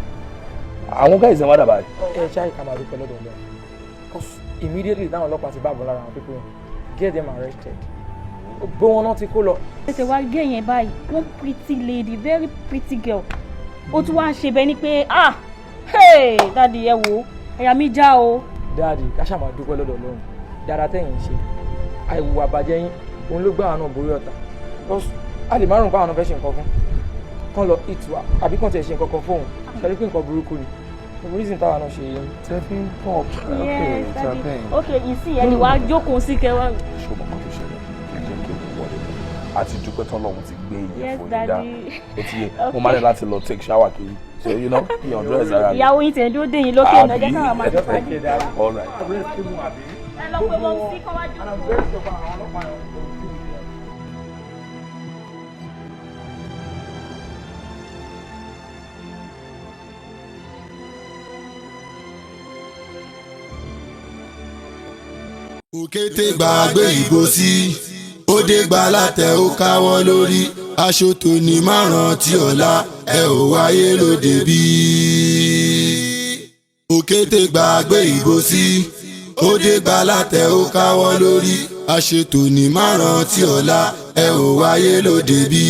Àwọn guys ẹ̀ wá dàbà. Ẹ ṣáà ìka máa dúpẹ́ lọ́dọ̀ Ọlọ́run. 'Cause immediately táwọn ọlọ́pàá ti bá àbọ̀ lára àwọn people yẹn, get them arrested. Gbogbo wọn náà ti kó lọ. Tètè wá gé yẹn báyìí, one pretty lady, very pretty girl. Ó tún wá ń ṣe bẹ́ẹ̀ ni pé, ah, hey, daddy, ẹ wo, ẹ̀yà mi já o. Daddy, ká ṣáà máa dúpẹ́ lọ́dọ̀ Ọlọ́run. Dáadáa tẹ̀yìn ń ṣe. Àìwùwà bàjẹ́ yín, òun ló gbá àwọn náà borí ọ̀tá. 'Cause a lè márùn-ún báwọn náà fẹ́ ṣe nǹkan fún. Kán lọ hit wa, àbí kán tiẹ̀ ṣe nǹkan kan fóun. Ṣé pé nǹkan burúkú ni? The reason táwa náà ṣe yín. Tẹ́ fi ń pọ̀. Yes, daddy. Okay, ìsìn ẹni wàá jókòó sí kẹwàá. Ṣé o mọ̀ nǹkan tó ṣẹlẹ̀? Ẹ jẹ́ kí n wọlé. Àti dúpẹ́ tán lọ́hùn ti gbé ìyẹn Yes, fún yín dá. daddy. Ó ti yé. Mo máa ní láti lọ take shower kiri. So you know, kí ọ̀dọ́ ẹ̀ sára mi. Ìyàwó yín tẹ̀ ń dúró dé yín lókè ọ̀nà, jẹ́ káwọn máa jọ fàájì. All right. Ẹ lọ pé wọ́n sí kán wá jókòó. Òkété gbàgbé ìbò sí, ó dé gba látẹ ó káwọ́ lórí aṣọ tòní márùn tí ọ̀la ẹ ò wáyé lóde bí. Òkété gbàgbé ìbò sí, ó dé gba látẹ ó káwọ́ lórí aṣọ tòní márùn tí ọ̀la ẹ ò wáyé lóde bí.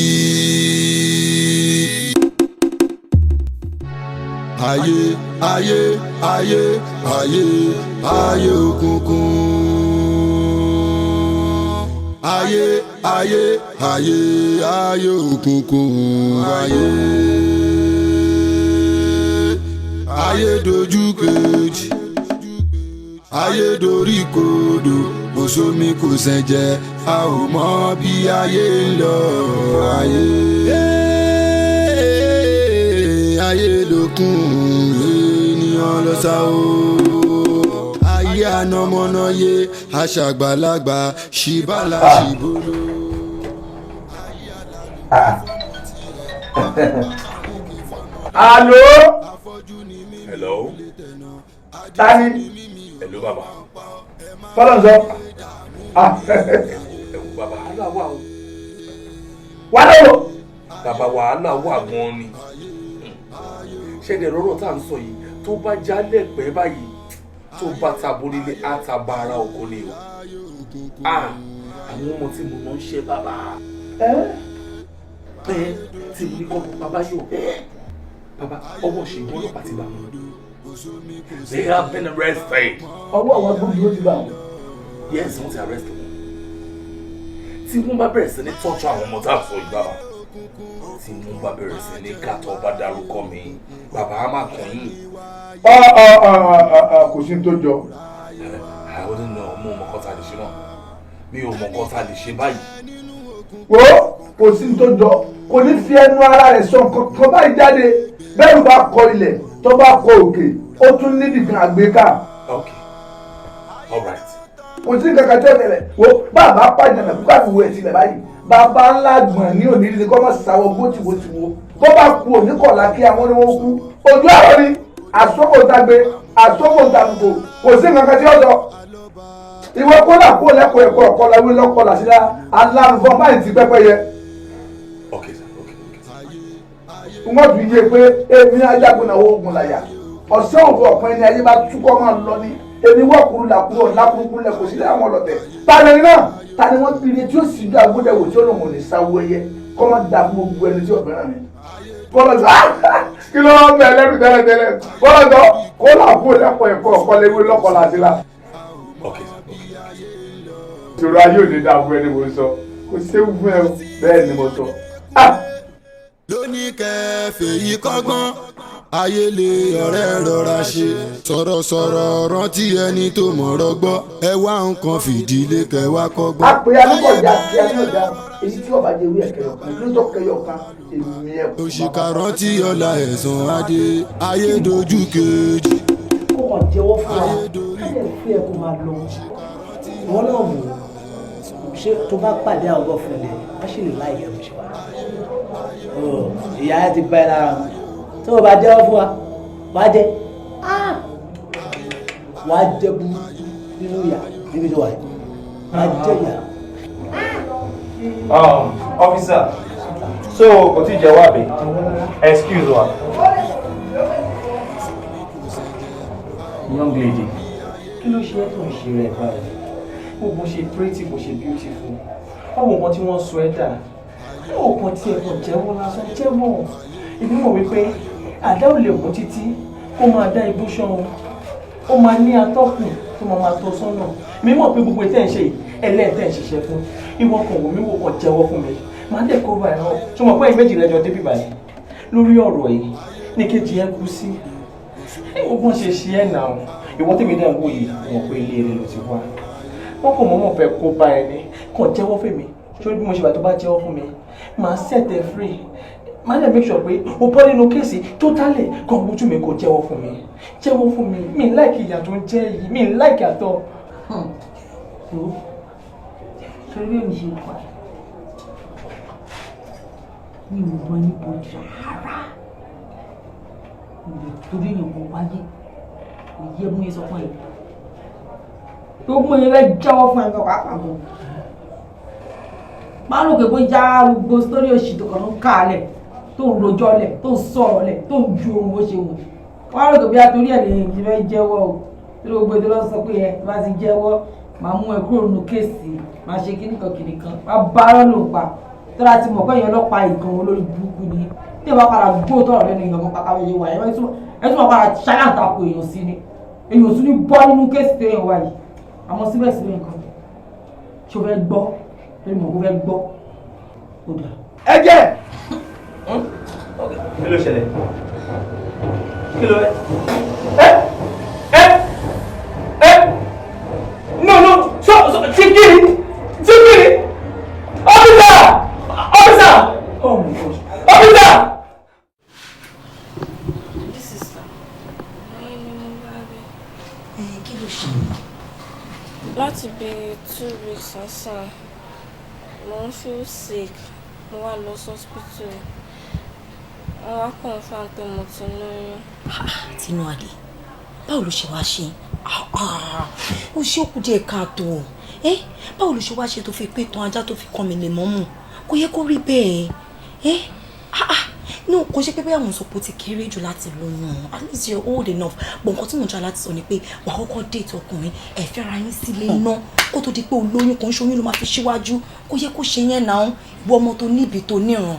Ayé, ayé, ayé, ayé, ayé òkùnkùn. Ayé, ayé, ayé, ayé òkùnkùn. Ayé, ayé dojú kejì, ayé dorí kodò, kò sómi kò sẹ̀jẹ̀, a ò mọ bí ayé ń lọ. Ayé, ayé lókun, ènìyàn lọ sá o. Ayé anamọ́nàyé, aṣàgbàlagbà, ṣìbálà ṣìbolo. Alo. Hello. Tani. Hello bàbá. Fọlọ́n sọ. Ẹ wo bàbá, wàhálà wà o. Wàhálà o. Bàbá, wàhálà wà gan-an ni. Ṣẹ̀dẹ̀ rọ́rọ̀ tá à ń sọ yìí tó bá jálẹ̀ pẹ́ báyìí, tó bá tabo nílé á ta bá ara oko ni o. Àwọn ọmọ tí mo mọ̀ ń ṣe bàbá. Ẹ tí mo ní kọ́ bàbá yóò. Bàbá, ọwọ́ ṣègùn ọlọ́pàá ti bà wọ́n. They have been arrested. Ọwọ́ àwọn agbófinró ti bà wọ́n. Yes, wọ́n ti arrest wọn. Tí wọ́n bá bẹ̀rẹ̀ sí ní tọ́jú àwọn ọmọ tá a sọ yìí bàbá, Tí mo bá bẹ̀rẹ̀ sí ní kàtọ́ bá dárúkọ mi, bàbá á máa kàn yín. Kò sí ní tó jọ. I wouldn't know, mo mọ̀ kọ́ta lè ṣe náà. Mi ò mọ̀ kọ́ta lè ṣe báyìí. Wo, kò sí ní tó jọ, kò ní fi ẹnu ara rẹ̀ sọ nǹkan kan báyìí jáde. Bẹ́ẹ̀ ló bá kọ ilẹ̀, tó bá kọ òkè, ó tún níbi kan àgbéká. Okay, all right. Kò sí nǹkan kan tí ó tẹ̀lẹ̀. Wo, bàbá pàjánà kúkà fi wo ẹ̀ sílẹ̀ báyìí. Bàbá ńlá gbọ̀n ní òní ní kọ́ mọ́ sàwọ́ gbótìwótìwó. Bó bá ku òní kọ̀ọ̀la kí àwọn ni wọ́n kú. Ojú àrọ̀ ni àsọ́kòtàgbé àsọ́kòtàgbò, kò sí nǹkan kan tí ó sọ. Ìwọ kólà kó lẹ́kọ̀ọ́ ẹ̀kọ́ ọ̀kọ́lá wí lọ́kọ́lá sílá alárùfọ́ báyìí ti pẹ́pẹ́yẹ. Okay sir, okay, okay. Wọ́n tún yé pé èmi ajagun náà oògùn làyà. Ọ̀sẹ̀ òru ọ̀pọ̀ ẹni ayé bá túkọ́ máa lọ ní. Èmi wọ́kùnrin làkúrò lákùrúkú lẹ̀ kò sílẹ̀ àwọn ọlọ́tẹ̀. Ta ni náà? Ta ni wọ́n bìrì tí ó sì ju agbódẹ̀wò tí ó lòun ò ní sáwó ẹyẹ? Kọ́ máa da fún gbogbo ẹni tí ọ̀bẹ̀rẹ̀ mi. Bọ́lá sọ kí ló ń bẹ lẹ́nu tẹ́lẹ̀tẹ́lẹ̀. Bọ́lá sọ kó làkúrò lẹ́kọ̀ọ́ ẹ̀kọ́ ọ̀kọ́lẹ́wé lọ́kọ̀ọ́lá sílá. Okay sir, okay. Ìṣòro ayé ò ní dáa fún ẹni mo sọ, kò séwu fún ẹ o, bẹ́ẹ̀ ni mo sọ. Lóní kẹfẹ́ yìí kọ́gbọ́n, ayé lè ọ̀rẹ́ rọra ṣe. Sọ̀rọ̀sọ̀rọ̀ rántí ẹni tó mọ̀rọ̀ gbọ́, ẹ wá nǹkan fìdílé kẹ wá kọ́gbọ́n. A pè alúkọ̀ọ́jà kí a ní ọ̀dà èyí tí ọba jẹ ewé ẹ̀kẹyọ̀ kan, kí ló tó kẹyọ̀ kan, èmi ẹ̀ kú. Òṣìkà rántí ọ̀la ẹ̀sán adé, ayé dojú kejì. Kó kàn jẹ́wọ́ fún wa, ká lè fi ẹ kó máa lọ. Ìwọ náà wò ó, ṣé tó bá pàdé àwọn girlfriend ẹ, wọ́n sì lè láì ẹ̀rù ṣe wá. Ìyá ẹ ti bá ẹ lára mu. Tó o bá jẹ́wọ́ fún wa, wàá jẹ. Wàá jẹ burúkú nínú ìyà níbi tó wà yìí. Wàá jẹ ìyà. Officer, so kò tí ì jẹ́wọ́ àbí? Excuse wa. Young lady, kí ló ṣe é tó ń ṣe rẹ̀ báyìí? Bó ṣe pretty, bó ṣe beautiful. Báwo nǹkan tí wọ́n sọ ẹ́ dà? Òògùn tí ẹ kàn jẹ́wọ́ lásán jẹ́wọ́. Èmi mọ̀ wípé àdá ò lè mú títí kó máa dá ibú ṣan o. Ó máa ní atọ́kùn tó máa máa tọ́ sọ́nà. Mi mọ̀ pé gbogbo ìtẹ́ ń ṣe yìí, ẹlẹ́ẹ̀tẹ́ ń ṣiṣẹ́ fún. Ìwọ kan wò mí wò kàn jẹ́wọ́ fún mi. Màá dẹ̀ kó báyìí hàn. Ṣé o mọ̀ pé ẹ̀yin méjì lẹ́jọ́ débí báyìí? Lórí ọ̀rọ̀ yìí ní kejì ẹ kú sí. Ìwọ ṣe ṣe ẹ̀ nà ó. Ìwọ tèmi dẹ̀ ń wò yìí, mọ̀ pé ilé rẹ ló ti wá. Wọ́n kò mọ̀ọ́mọ̀ fẹ́ kó bá ẹni. Kàn jẹ́wọ́ fún mi. Ṣé bí mo ṣe wà tó bá jẹ́wọ́ fún mi? Màá set ẹ free. Màá lè make sure pé o bọ́ nínú case totally. Kàn wojú mi kò jẹ́wọ́ fún mi. Jẹ́wọ́ fún mi. Mi ń like ìyà tó ń jẹ́ yìí. Mi ń like àtọ̀. Ṣé bí èmi ṣe wà? Mi ò mọ anybody rárá. Mi ò torí èèyàn kan wáyé. Kò yẹ mú yẹn sọ fún ẹ. Tó mú yẹn fẹ́ jẹ́wọ́ fún ẹ gan pàápàá gan. Máa rò pé bóyá gbogbo sítórí òṣì tó kàn ń kà á lẹ̀, tó ń rojọ́ lẹ̀, tó ń sọ̀rọ̀ lẹ̀, tó ń ju ohun bó ṣe wù. Wọ́n á rò pé bóyá torí ẹ̀ lè ṣe fẹ́ jẹ́wọ́ o. Torí gbogbo ètò lọ sọ pé ẹ bá ti jẹ́wọ́, màá mú ẹ kúrò nínú case, màá ṣe kíní kan kíní kan, wàá bá rọ́ ló ń pa. Tọ́lá ti mọ̀ pé èèyàn ọlọ́pàá ìgan olórí burúkú ni. Tí ẹ bá padà gbó tọ̀rọ̀ lẹ́nu èèyàn kan pàtàkì èèyàn wà, ẹ tún máa padà ṣáláǹtakò èèyàn sí ni. Èèyàn ò tún ní bọ́ nínú case téèyàn wà yìí. Àmọ́ síbẹ̀síbẹ̀ nǹkan, ṣé o fẹ́ gbọ́? Torí mọ̀ kó fẹ́ gbọ́. Ó dà. Ẹ jẹ́. Kí ló ṣẹlẹ̀? Kí ló ẹ? Ẹ No no so so Chikiri Chikiri officer officer oh my gosh officer. This is Kí ló ṣe? Láti bí 2 weeks ọ̀sán, mo ń feel sick, mo wá lọ sí hospital, wọ́n wá confirm pé mo ti lóyún. Tinúadé, báwo ló ṣe wá ṣe? Ó ṣe ó kù díẹ̀ káàtó. Ẹ báwo ló ṣe wá ṣe tó fi pé tán ajá tó fi kàn mí lè mọ́mù? Kò yẹ kó rí bẹ́ẹ̀. Ẹ no, kò ṣe pé bóyá àwọn sọ pé ó ti kéré jù láti lóyún, at least you're old enough, but nǹkan tí mò ń jẹ́ láti sọ ni pé wà á kọ́kọ́ date ọkùnrin, ẹ fẹ́ra yín sílé ná, kó tó di pé o lóyún. Kò ń ṣoyún ló máa fi síwájú. Kó yẹ kó ṣe yẹn náà. Ìwọ ọmọ tó níbi tó níran.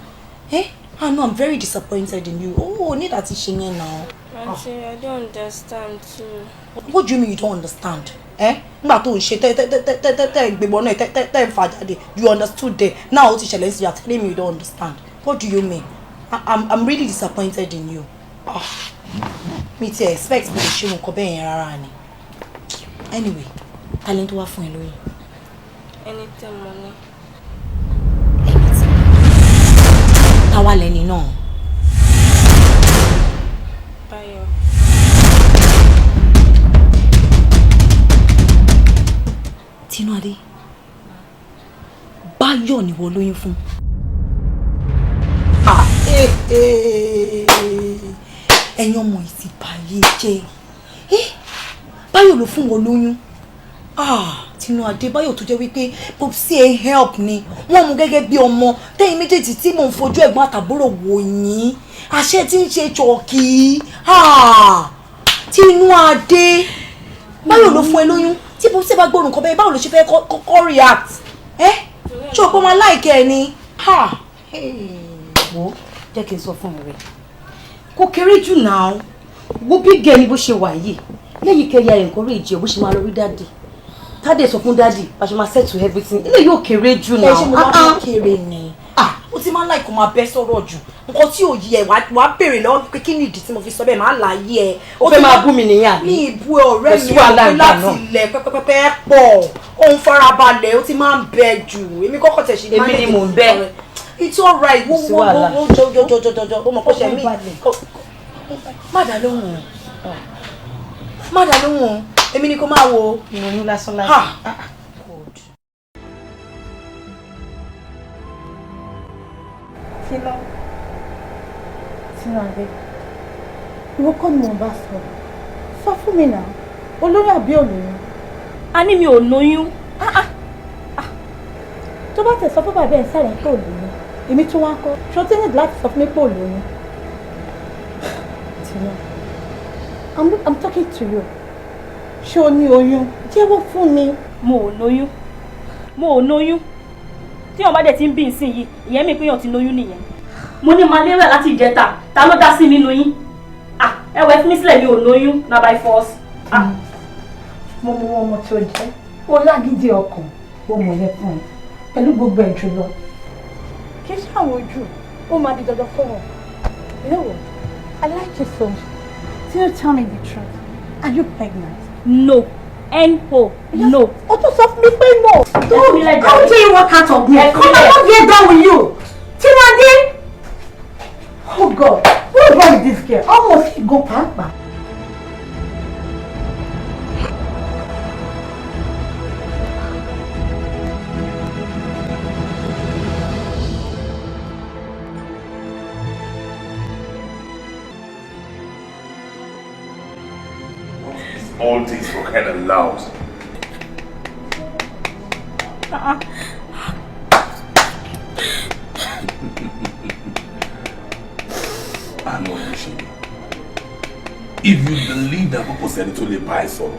Ẹ ah no, I'm very disappointed in you. Oh, ní láti ṣe yẹn náà. Aunty, I don't understand too. What do you mean you don't understand? Eh? Nígbà tó ń ṣe tẹ́ tẹ́ tẹ́ tẹ́ tẹ́ tẹ́ gbégbọ́ náà tẹ́ tẹ́ tẹ́ ń fà jáde, you understood there. Now ó ti ṣẹlẹ̀ sí, you are telling me you don't understand. What do you mean? I'm really disappointed in you. Ah, mi ti expect mi lè ṣe nǹkan bẹ́ẹ̀ yẹn rárá ni. Anyway, talent wá fún ẹ lóyún? Ẹni tẹ́ mo ní. Táwa lẹni náà? Báyọ̀. Tinúadé, Báyọ̀ ni wọ́n lóyún fún. Ah, eh, eh, ẹ̀yin ọmọ yìí ti báyé jẹ́. Báyọ̀ ló fún wọn lóyún. Ah, Tinúadé, Báyọ̀ tó jẹ́ wípé popsi ẹ help ni wọ́n mú gẹ́gẹ́ bí ọmọ tẹ́yìn méjèèjì tí mò ń fojú ẹ̀gbọ́n àtàbúrò wò yín, àṣẹ tí ń ṣe chọ̀kì. Ah, Tinúadé, Báyọ̀ ló fún ẹ lóyún. Tí popsi bá gbóòórùn kan bẹ́ẹ̀, báwo ló ṣe fẹ́ kọ́kọ́ react? Ẹ́ ṣé o pé máa láìkẹ́ ẹ ni? Wo, jẹ́ kí n sọ fún ọ̀rẹ́, kò kéré jù náà. Wo bí gẹ̀ ni bó ṣe wà yìí, lẹ́yìn kẹyà encourage ẹ bó ṣe máa lọ rí daddy, tádé sọ fún daddy bá ṣe máa settle everything. Ilé yóò kéré jù náà. Ẹ ṣe mo máa ń kéré ni. Ó ti máa ń láìkó máa bẹ́ sọ̀rọ̀ jù. Nǹkan tí ò yẹ wàá béèrè lọ́wọ́ pé kí ni ìdí tí mo fi sọ bẹ́ẹ̀, máa láyé ẹ. Ó fẹ́ máa bú mi nìyẹn àbí? Ní ìbú ẹ, ọ̀rẹ́ mi, ó pé láti ilẹ̀ pẹ́pẹ́pẹ́ pọ̀, òun farabalẹ̀, ó ti máa ń bẹ jù. Èmi kọ́kọ́ tẹ̀ ṣe. Èmi ni mò ń bẹ́. It's alright. Wo wo wo wo, jọ jọ jọ jọ jọ, ó mọ̀ kó ṣe mí. Má dá lóhùn, má dá lóhùn, èmi ni kò máa wo. Ìròyìn lásán lásán. Tinú, Tinúadé, ìwọ kọ́ ni mò ń bá sọ. Sọ fún mi náà, olóyún àbí olóyún? A ní mi ò lóyún. Tó bá tẹ̀ sọ fún bàbá ẹ̀ sáré pé ò lóyún, èmi tún wá ń kọ́. Ṣé o ti ní láti sọ fún mi pé ò lóyún? Tinú, I'm talking to you. Ṣé o ní oyún? Jẹ́wọ́ fún mi. Mo ò lóyún, mo ò lóyún. Tí wọn bá dẹ̀ ti ń bí ìsìn yìí, ìyẹn mi pé yàn ti lóyún nìyẹn. Mo ní malaria láti ìjẹta, ta ló dá sí mi lóyún? Ẹ wẹ fún mi sílẹ̀, mi ò lóyún, na by force. Mo mọ ọmọ tí ó jẹ́, ó lágídí ọkàn, ó mọ̀lẹ́ fún ẹ pẹ̀lú gbogbo ẹ̀ jùlọ. Kì í ṣàwọn ojú, ó máa di dandan fún wọn. You know what? I like you so much. Till you tell me the truth, are you pregnant? No. N-O. No. O tún sọ fún mi pé no. Don't come till you walk out of me. Come on, not get down with you. Tinúadé. Oh God, what is wrong with this girl? Almost go pàápàá. All this for kind of loud. I know you should. If you believe that people said it to the buy so,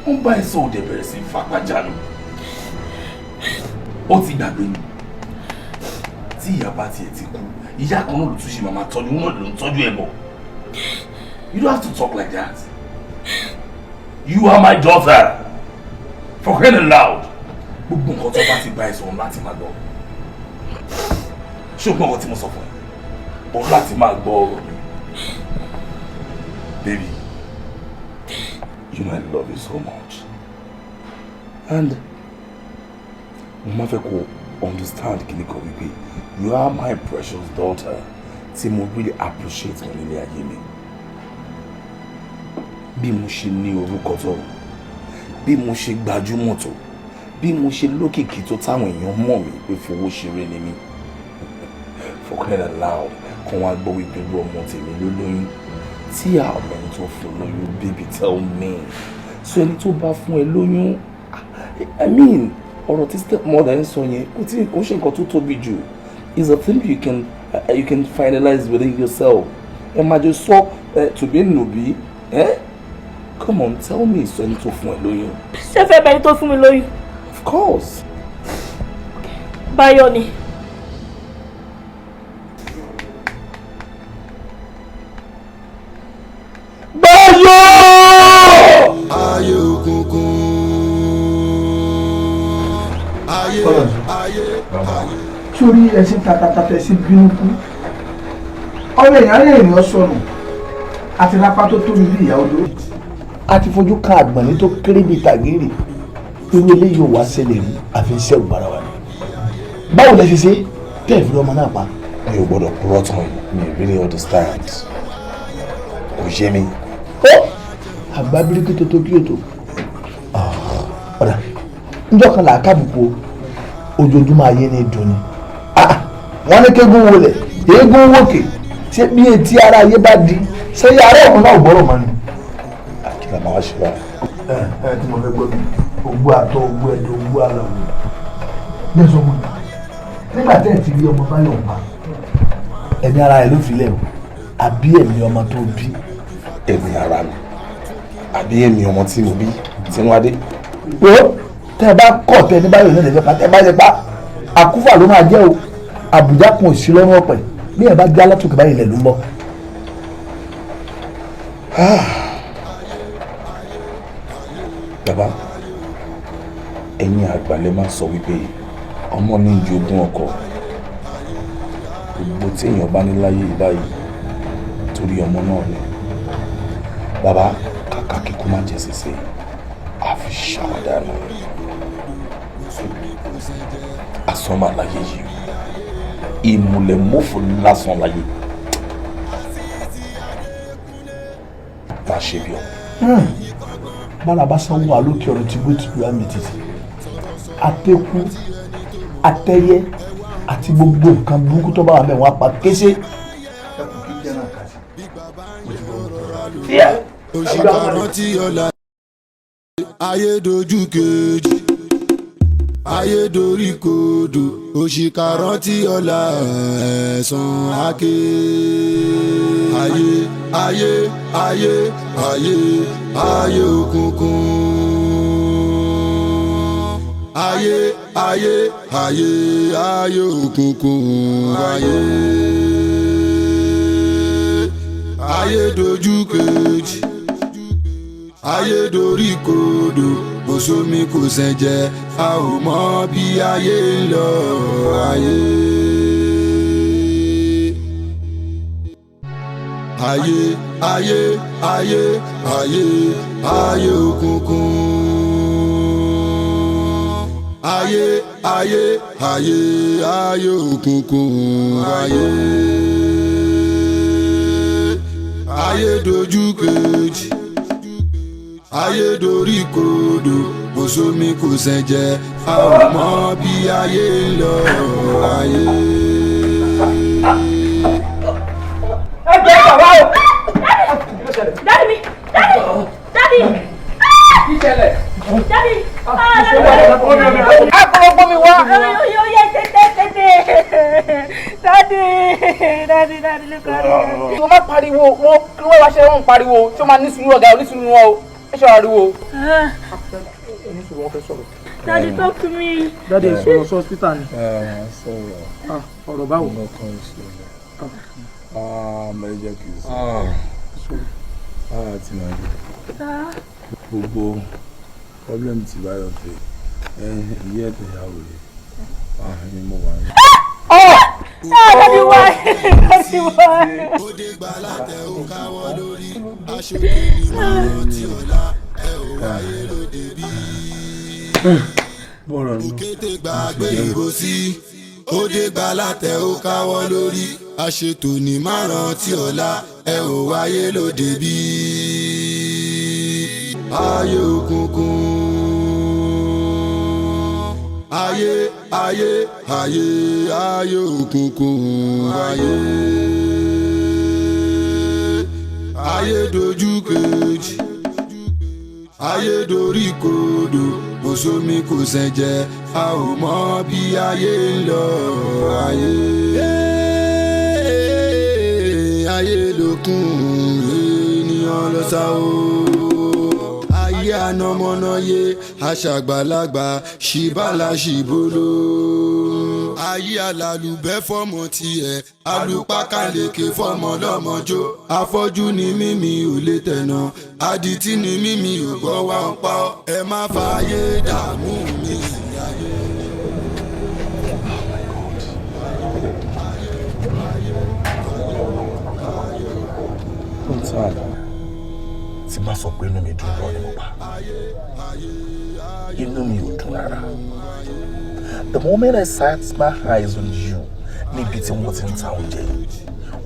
wọ́n bá ẹ sọ òde bẹ̀rẹ̀ sí fapájánu. Ó ti gbàgbé ni. Tí ìyá bá tiẹ̀ ti kú, ìyá kan náà ló tún ṣe màmá tọ́jú, wọn náà ló ń tọ́jú ẹ̀ bọ̀. You don't have to talk like that. You are my daughter. For crying out loud. Gbogbo nǹkan tó bá ti bá ẹ sọ̀rọ̀ láti máa gbọ́. Ṣé o gbọ́ nǹkan tí mo sọ fún ẹ? O láti máa gbọ́ ọ̀rọ̀ mi. Baby, you know I love you so much. And mo máa fẹ́ kó understand kíni kan wípé you are my precious daughter tí mo really appreciate wọn nílé ayé mi. Bí mo ṣe ní orúkọ tó, bí mo ṣe gbajúmọ̀ tó, bí mo ṣe lókìkí tó, táwọn èèyàn mọ̀ mí pé fowó ṣeré ni mí. For crying out loud, kan wá gbọ́ wípé irú ọmọ tèmi ló lóyún tí àwọn ẹni tó fún lóyún. Baby, tell me. So ẹni tó bá fún ẹ lóyún, I mean, ọ̀rọ̀ tí stepmother ń sọ yẹn kò tí kò ṣe nǹkan tó tóbi jù. Is a thing you can finalize within yourself. Ẹ máa jọ sọ tòbí nùbí ẹ. Come on, tell me, sọ ẹni tó fún ẹ lóyún. Ṣé fẹ́ bẹni tó fún mi lóyún? Of course. Báyọ̀ ni. Báyọ̀! Ayé òkùnkùn, ayé, ayé, ayé. Sórí ẹṣin tatatata, ẹṣin bínú kú, ọmọ èèyàn rìn ènìyàn sọnù, àti rápá tó tóbi bí ìyá odó, àti fojú kan àgbọ̀nrín tó kéré bíi tàgírì. Irú eléyìí ò wá ṣẹlẹ̀ rí, àfi ń ṣẹ́gun bara wa ni. Báwo lẹ ṣe ṣe tẹ́ ẹ̀ fi ọmọ náà pa? Mi ò gbọ́dọ̀ purọ́ tán yìí, mi ò really understand, kò yé mi. Ó àgbà bíríkì tó tó kí o tó ọ̀dà njọ́ kan là á kábùkù o. Ojoojúmọ́ ayé ni dùn ni. Wọ́n ní kéégún wọlé, eégún wòkè, ṣé bí etí ara ayé bá di ṣé ara ọ̀run náà ò gbọ́rọ̀ mọ́ ni? Kí la máa wá ṣe báyìí? Ẹ ẹ tí mo fẹ́ gbọ́ mi, ògbó àtọ, ògbó ẹ̀dọ̀, ògbó àlọ́ bẹ́ẹ̀ sọ fún mi. Nígbà tẹ́ ẹ̀ ti rí ọmọ Báyọ̀ pa, ẹ̀mí ara ẹ̀ ló fi lẹ̀ o, àbí ẹ̀mí ọmọ tó bí? Ẹ̀mí ara mi àbí ẹ̀mí ọmọ tí mo bí, Tinúadé? O tẹ́ ẹ bá kọ̀, tẹ́ ẹ ní Báyọ̀ náà lè fẹ́ pa, tẹ́ ẹ bá ṣe pa, àkúfà ló máa jẹ́ o. Àbùjá kan ò sí lọ́rùn ọ̀pẹ, bí ẹ bá gbé alátùkẹ́ báyìí, ilẹ̀ ló ń bọ̀. Bàbá, ẹ̀yin àgbà lẹ máa sọ wípé ọmọ ní jogún ọkọ. Gbogbo tí èèyàn bá ní láyé báyìí, torí ọmọ náà ni. Bàbá, kàkà kíkú má jẹ sèse, àfi ṣàwádànù. Asán máa láyé yìí, ìmùlẹ̀ mọ́fò lásán láyé. Má ṣe bí ọmọ. Bára bá sanwó alókè ọ̀rọ̀ tí gbé tìlú àmì títì, àtẹkù, àtẹyẹ àti gbogbo nǹkan burúkú tó bá wà bẹ́ẹ̀, wọ́n á pa kése. Òṣìkà rántí ọ̀la, ayé dojú kejì, ayé dorí kodò. Òṣìkà rántí ọ̀la, ẹ̀san àké. Ayé, ayé, ayé, ayé, ayé òkùnkùn, ayé, ayé, ayé, ayé òkùnkùn, ayé, ayé dojú kejì, ayé dorí kodò. Kò sómi, kò sẹ̀jẹ̀, a ò mọ bí ayé ń lọ. Ayé, ayé, ayé, ayé, ayé, ayé òkùnkùn, ayé, ayé, ayé, ayé òkùnkùn, ayé, ayé dojú kejì, ayé dorí kodò. Kò sómi, kò sẹ̀jẹ̀, a ò mọ bí ayé ń lọ. Ayé. Ẹ jẹ́ bàbá o. Daddy mi! Daddy! Daddy! Kí ṣẹlẹ̀? Daddy! Ẹ kọ́ gbọ́ mi wá. Oyo oye, tètè tètè! Daddy! Daddy, daddy, look at me. Tí wọ́n bá pariwo, wọ́n kí wọ́n wá ṣe, wọ́n ń pariwo tí wọ́n máa ní sùúrù, ọ̀gá onísùúrù wọn o. Ẹ ṣe ariwo. Ní sùúrù, wọn fẹ́ sọ̀rọ̀. Daddy, talk to me. Daddy, sọ̀rọ̀ sọ hospital ni. Sọ̀rọ̀. Ọ̀rọ̀ báwo? Nǹkan ìṣẹ̀lẹ̀. Mẹ́rin jẹ́ kí n sọ. Tinúadé. Gbogbo problem tí Báyọ̀ fẹ́, ìyá ẹ̀ tẹ̀yàwó rẹ̀, ni mo wà ní. Ah, Daddy, why? Daddy, why? Ó dé gbà látẹ̀, ó káwọ́ lórí aṣojú ìmọ̀ràn tí ọ̀la ẹ ò wáyé lóde bí. Bọ́rọ̀ nù. Òkété gbàgbé ìbò sí, ó dé gbà látẹ̀, ó káwọ́ lórí aṣètò ní márùn tí ọ̀la ẹ ò wáyé lóde bí. Ayé òkùnkùn, ayé, ayé, ayé, ayé òkùnkùn, ayé, ayé dojú kejì, ayé dorí kodò. Kò sómi, kò sẹ̀jẹ̀, a ò mọ bí ayé ń lọ. Ayé, ayé lókun, ènìyàn lọ sá o. Ayé anamọ́nàyé, aṣàgbàlagbà ṣìbálà ṣìbolo. Ayé alálùbẹ́ fọ́mọ tiẹ̀, alùpàkàlẹ̀kẹ̀ fọ́mọ lọ́mọjó. Afọ́jú ni mímí, ò lè tẹ̀nà, adití ni mímí, ò gbọ́ wá ń pa ọ́. Ẹ má fààyè dààmú mi. Ayé. Oh my God. time. Tí bá sọ pé inú mi dùn lọ ni mo pa. Inú mi ò dùn rárá. The moment I set my eyes on you níbi tí wọ́n ti ń ta oúnjẹ,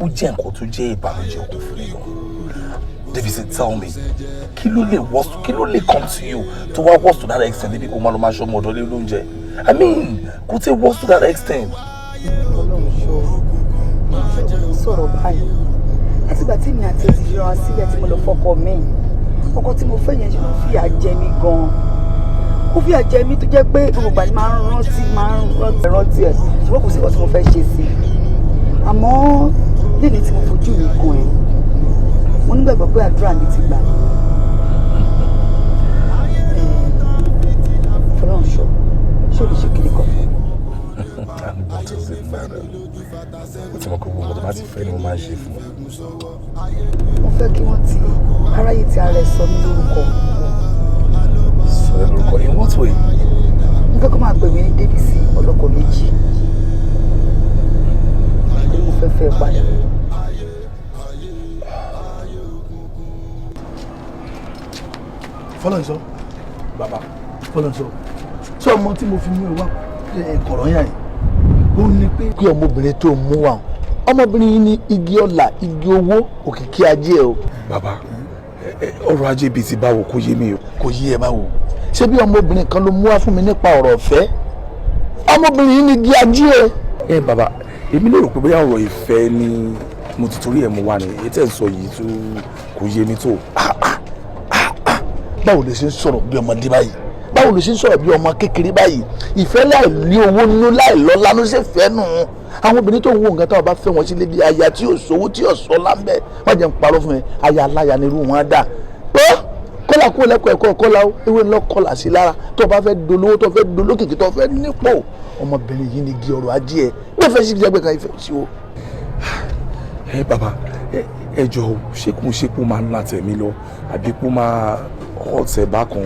ó jẹ́ nǹkan tó jẹ́ ìbànújẹ́ ọkàn fún mi gan. David, tell me, kí ló lè worst, kí ló lè come to you to wá worst to that extent níbi kó máa lọ máa ṣe ọmọ ọ̀dọ́ lé lóúnjẹ? I mean, kò tí worst to that extent. Ọlọ́run ṣọ́ ọ sọ̀rọ̀ báyìí. Látìgbà tí mi àti ẹ ti yọra sílẹ̀ tí mo lọ fọkọ mi, ọkọ tí mo fẹ́ yẹn ṣe ló fìyà jẹ mí gan-an. Ó fìyà jẹ mí tó jẹ́ pé gbogbo ìgbà ni máa ń rántí, máa ń rántí ẹ̀, ṣùgbọ́n kò sí nǹkan tí mo fẹ́ ṣe sí i. Àmọ́ lẹ́ni tí mo fojú mi kàn ẹ́, mo nígbàgbọ́ pé àdúrà mi ti gbà. Fọlọ́runṣọ́, ṣé o lè ṣe kiri kan fún mi? And what does it matter? Ó ti mọ̀ pé gbogbo tó bá ti fẹ́ ni mo máa ń ṣe fún un. Mo fẹ́ kí wọ́n ti aráyé ti ara ẹ̀ sọ mí lórúkọ. Sọ ẹ́ lórúkọ in what way? Mo fẹ́ kó máa pè mí ní Débísí ọlọ́kọ méjì. Torí mo fẹ́ fẹ́ ẹ padà. Fọlọ́nṣọ́. Bàbá. Fọlọ́nṣọ́, sọ ọmọ tí mo fi mú ẹ wá kọ̀rọ̀ yàn yìí, ó ní pé kí ọmọbìnrin tó mú wa, ọmọbìnrin yìí ní igi ọlà, igi owó, òkìkí ajé ẹ o. Bàbá, ọrọ̀ ajé bíi ti báwo? Kò yé mi o. Kò yé ẹ báwo? Ṣé bí ọmọbìnrin kan ló mú wá fún mi nípa ọ̀rọ̀ ọ̀fẹ́? Ọmọbìnrin yìí ní igi ajé ẹ. Ẹ bàbá, èmi lè rò pé bóyá ọ̀rọ̀ ìfẹ́ ni mo ti torí ẹ̀ mú wá ni ètò ẹ̀ sọ yìí tó kò yé mi tó. Báwo lè ṣe ń sọ̀rọ̀ bí ọmọdé báyìí? Báwo ló ṣe ń sọ̀rọ̀ bí ọmọ kékeré báyìí? Ìfẹ́ láì ní owó nínú, láì lọ́lá ló ṣe fẹ́ nù. Àwọn obìnrin tó ń wo nǹkan táwọn bá fẹ́ wọn sílé bí aya tí yóò sówó tí yóò sọ láńbẹ́, wọ́n jẹ́ ń parọ́ fún ẹ, aya aláya ni irú wọn á dà. Pé kọ́là kó lẹ́kọ̀ọ́ ẹ̀kọ́ kọ́lá ó ewé ńlọ kọlà sí lára. Tó o bá fẹ́ dolówó, tó o fẹ́ dolókìkí, tó o fẹ́ nípò, ọmọbìnrin yìí ni igi ọrọ̀ ajé ẹ. Bí fẹ́ sí ìjẹ́gbẹ́ kan ìfẹ́ sí o. Ẹ bàbá, ẹ jọ, ṣé kò ṣe kó máa ń látẹ̀mí lọ àbí kó máa ọ̀tẹ̀ bákan?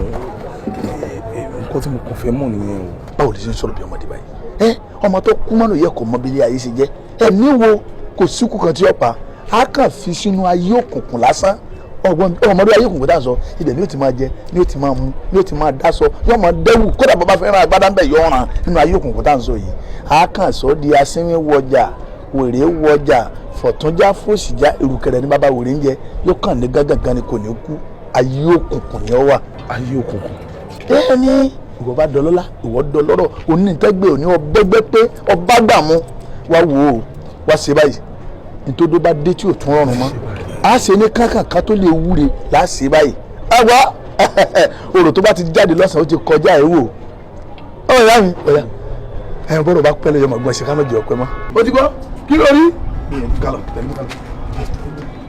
Nǹkan tí mo kàn fẹ́ mọ̀ nìyẹn o. Báwo lè ṣe ń sọ̀rọ̀ bí ọmọdé báyìí? Ẹ ọmọ tó kú mọ́nà yẹ kò mọ bí ilé ayé ṣe jẹ́. Ẹ̀mí wo kò síkú kan tí ó pa á kàn fi sínú ayé òkùnkùn lásán. Ọmọdé ayé òkùnkùn tá à ń sọ ibẹ̀ ni ó ti máa jẹ, ni ó ti máa mu, ni ó ti máa dáṣọ, yóò máa dẹ́wù, kódà bàbá fẹ́ràn agbádá ń bẹ̀ yọ ọ̀ràn nínú ayé òkùnkùn tá à ń sọ yìí. Á kàn sọ di asínwín wọjà, wèrè wọjà, fọ̀túnjá fòsìjá, ìrùkẹ̀rẹ̀ ní bàbá wèrè ń jẹ, yóò kàn ní gángan ni, kò ní kú. Ayé òkùnkùn ni ó wà. Ayé òkùnkùn. Bẹ́ẹ̀ ni, ìwọ bá dọlọ́lá, ìwọ dọlọ́rọ̀, onítẹ́gbẹ́ òní ọbẹ̀gbẹ́ pé ọba gbà mú wá wò ó wá ṣe báyìí. Nítorí bá dé tí ò tún rọrùn mọ́, á ṣe ní kánkànká tó lè wúre là á ṣe báyìí. Àwa ọ̀rọ̀ tó bá ti jáde lọ́sàn-án ó ti kọjá ẹ̀ wò. Ọ̀ ìyá mi, ọ̀yà ẹ̀ bọ́dọ̀ bá pẹ́ lọ́yọ̀ mọ̀gbọ́n ṣe ká má jẹ́ ọpẹ́ mọ́. Ó ti gbọ́ kí ló rí? Kálọ̀ tẹ̀lé mi kálọ̀.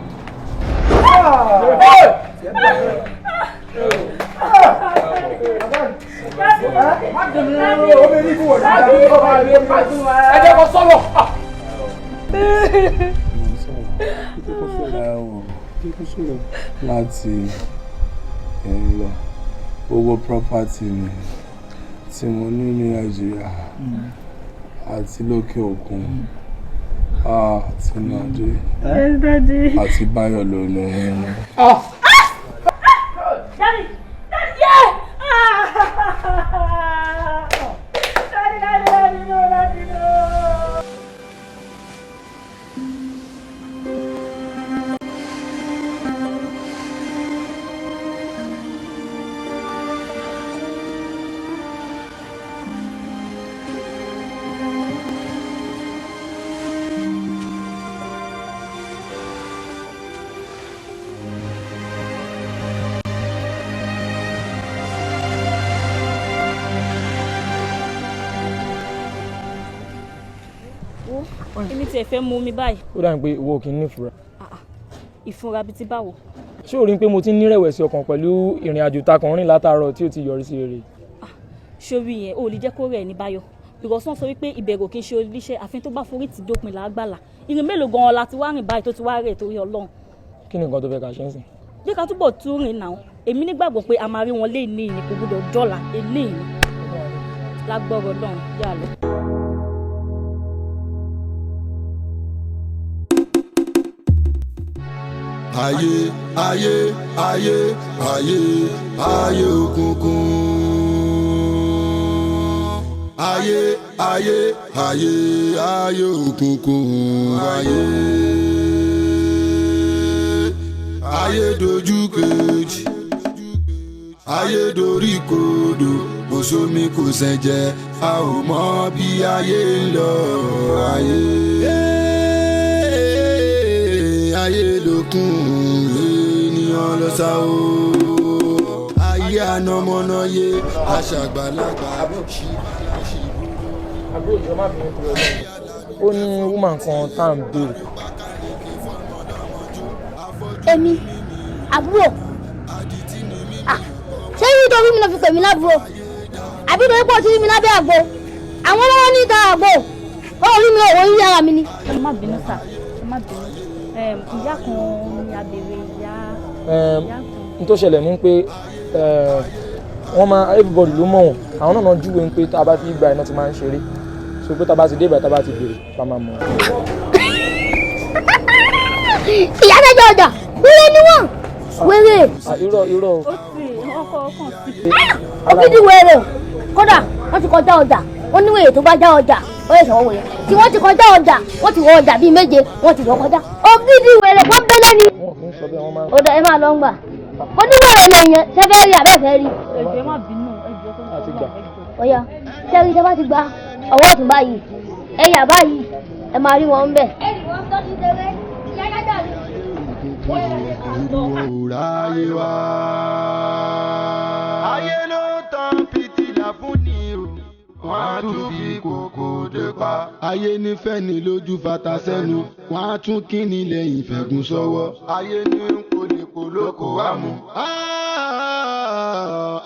Ẹ jẹ́ kó sọ̀rọ̀. Láti ẹ̀yìn lọ, gbogbo property mi tí mo ní ní Nàìjíríà àti lókè òkun àti nàdé àti Báyọ̀ ló ní. Daddy! Daddy, yeah! Ah! Daddy, daddy, daddy, no, daddy, no! Èmi tiẹ̀ fẹ́ mu omi báyìí. Ó dàbí pé ìwọ kì í ní ìfura. Ìfúnra bíi ti báwo? Ṣé o rí i pé mo ti ń nírẹ̀wẹ̀sì ọkàn pẹ̀lú ìrìn àjò ta kàn rìn látàárọ̀ tí ó ti yọrí sí rere? Sórí yẹn, o ò lè jẹ́ kó rẹ̀ ní Báyọ̀. Because wọ́n sọ wípé ìbẹ̀rù kì í ṣe oníṣẹ́, àfin tó bá forí ti dópin là á gbàlà. Ìrìn mélòó gan-an la ti wá rìn báyìí tó ti wá rẹ̀ torí Ọlọ́run? Kí ni nǹkan tó fẹ́ ká ṣe ń sìn? Jẹ́ ká túbọ̀ tún rìn náà. Èmi nígbàgbọ́ pé a máa rí wọn léèní ní, kò gbọdọ̀ dọ́là eléyìí. Lágbọ́rọ̀ Ọlọ́run, yà lọ. Ayé ayé ayé ayé ayé òkùnkùn. Ayé ayé ayé ayé òkùnkùn. Ayé ayé dojú kejì, ayé dorí kodò, kò sómi kò sẹ̀jẹ̀, a ò mọ bí ayé ń lọ. Ayé ayé lókun ènìyàn lọ sá o. Ayé anamọ́nàyé aṣàgbàlagbà. Àbúrò ìjọ má bínú torí Ọlọ́run, ó ní woman kan tá à ń béèrè. Èmi àbúrò, ṣé nítorí mi lọ fi pè mí lábúrò àbí torí pé o ti rí mi lábẹ́ àgbo? Àwọn ọlọ́wọ́ ní ìta àgbo ó rí mi, òwò yí ara mi ni. Ẹ má bínú sà, ẹ má bínú. Ìyá kan ni a béèrè, ìyá. N tó ṣẹlẹ̀ ni pé wọ́n máa everybody ló mọ̀ wọ́n, àwọn náà júwe pé tá a bá ti gba iná ti máa ń ṣeré, so pé tá a bá ti dé ìgbà tá a bá ti béèrè bá máa mọ̀. Ìyá mẹ́jọ ọjà wéré ni wọ́n wéré. Irọ́ irọ́. Ó sì ọkọ̀ ọkàn sí. Ògidì wéré kódà wọ́n ti kọjá ọjà, wọ́n ní wèrè tó bá já ọjà ó yẹ sọ̀rọ̀ wèrè tí wọ́n ti kọjá ọjà, wọ́n ti wọ ọjà bíi méje, wọ́n ti wọ kọjá. Ògidì wèrè wọ́n bẹ́lẹ́ ni. Ó dà, ẹ máa lọ ń gbà. Ó ní wèrè lè yẹn, ṣé fẹ́ rí àbẹ́ fẹ́ rí. Ẹjọ́ ẹ má bínú, ẹjọ́ tó ń sọ náà ẹjọ́. Ọ̀ya ṣẹ́rí tẹ́ bá ti gba ọwọ́ ọ̀tún báyìí, ẹ̀yà báyìí, ẹ máa rí wọn ń bẹ̀. Ráyé wá. Ayé ló tán fìtílà fún ni o, wọ́n á tún fi kòkò dé pa. Ayé nífẹ̀ẹ́ ni lójú fata sẹ́nu, wọ́n á tún kíni lẹ́yìn fẹ̀gùn sọ́wọ́. Ayé ní kòlèkòló kò wá mu.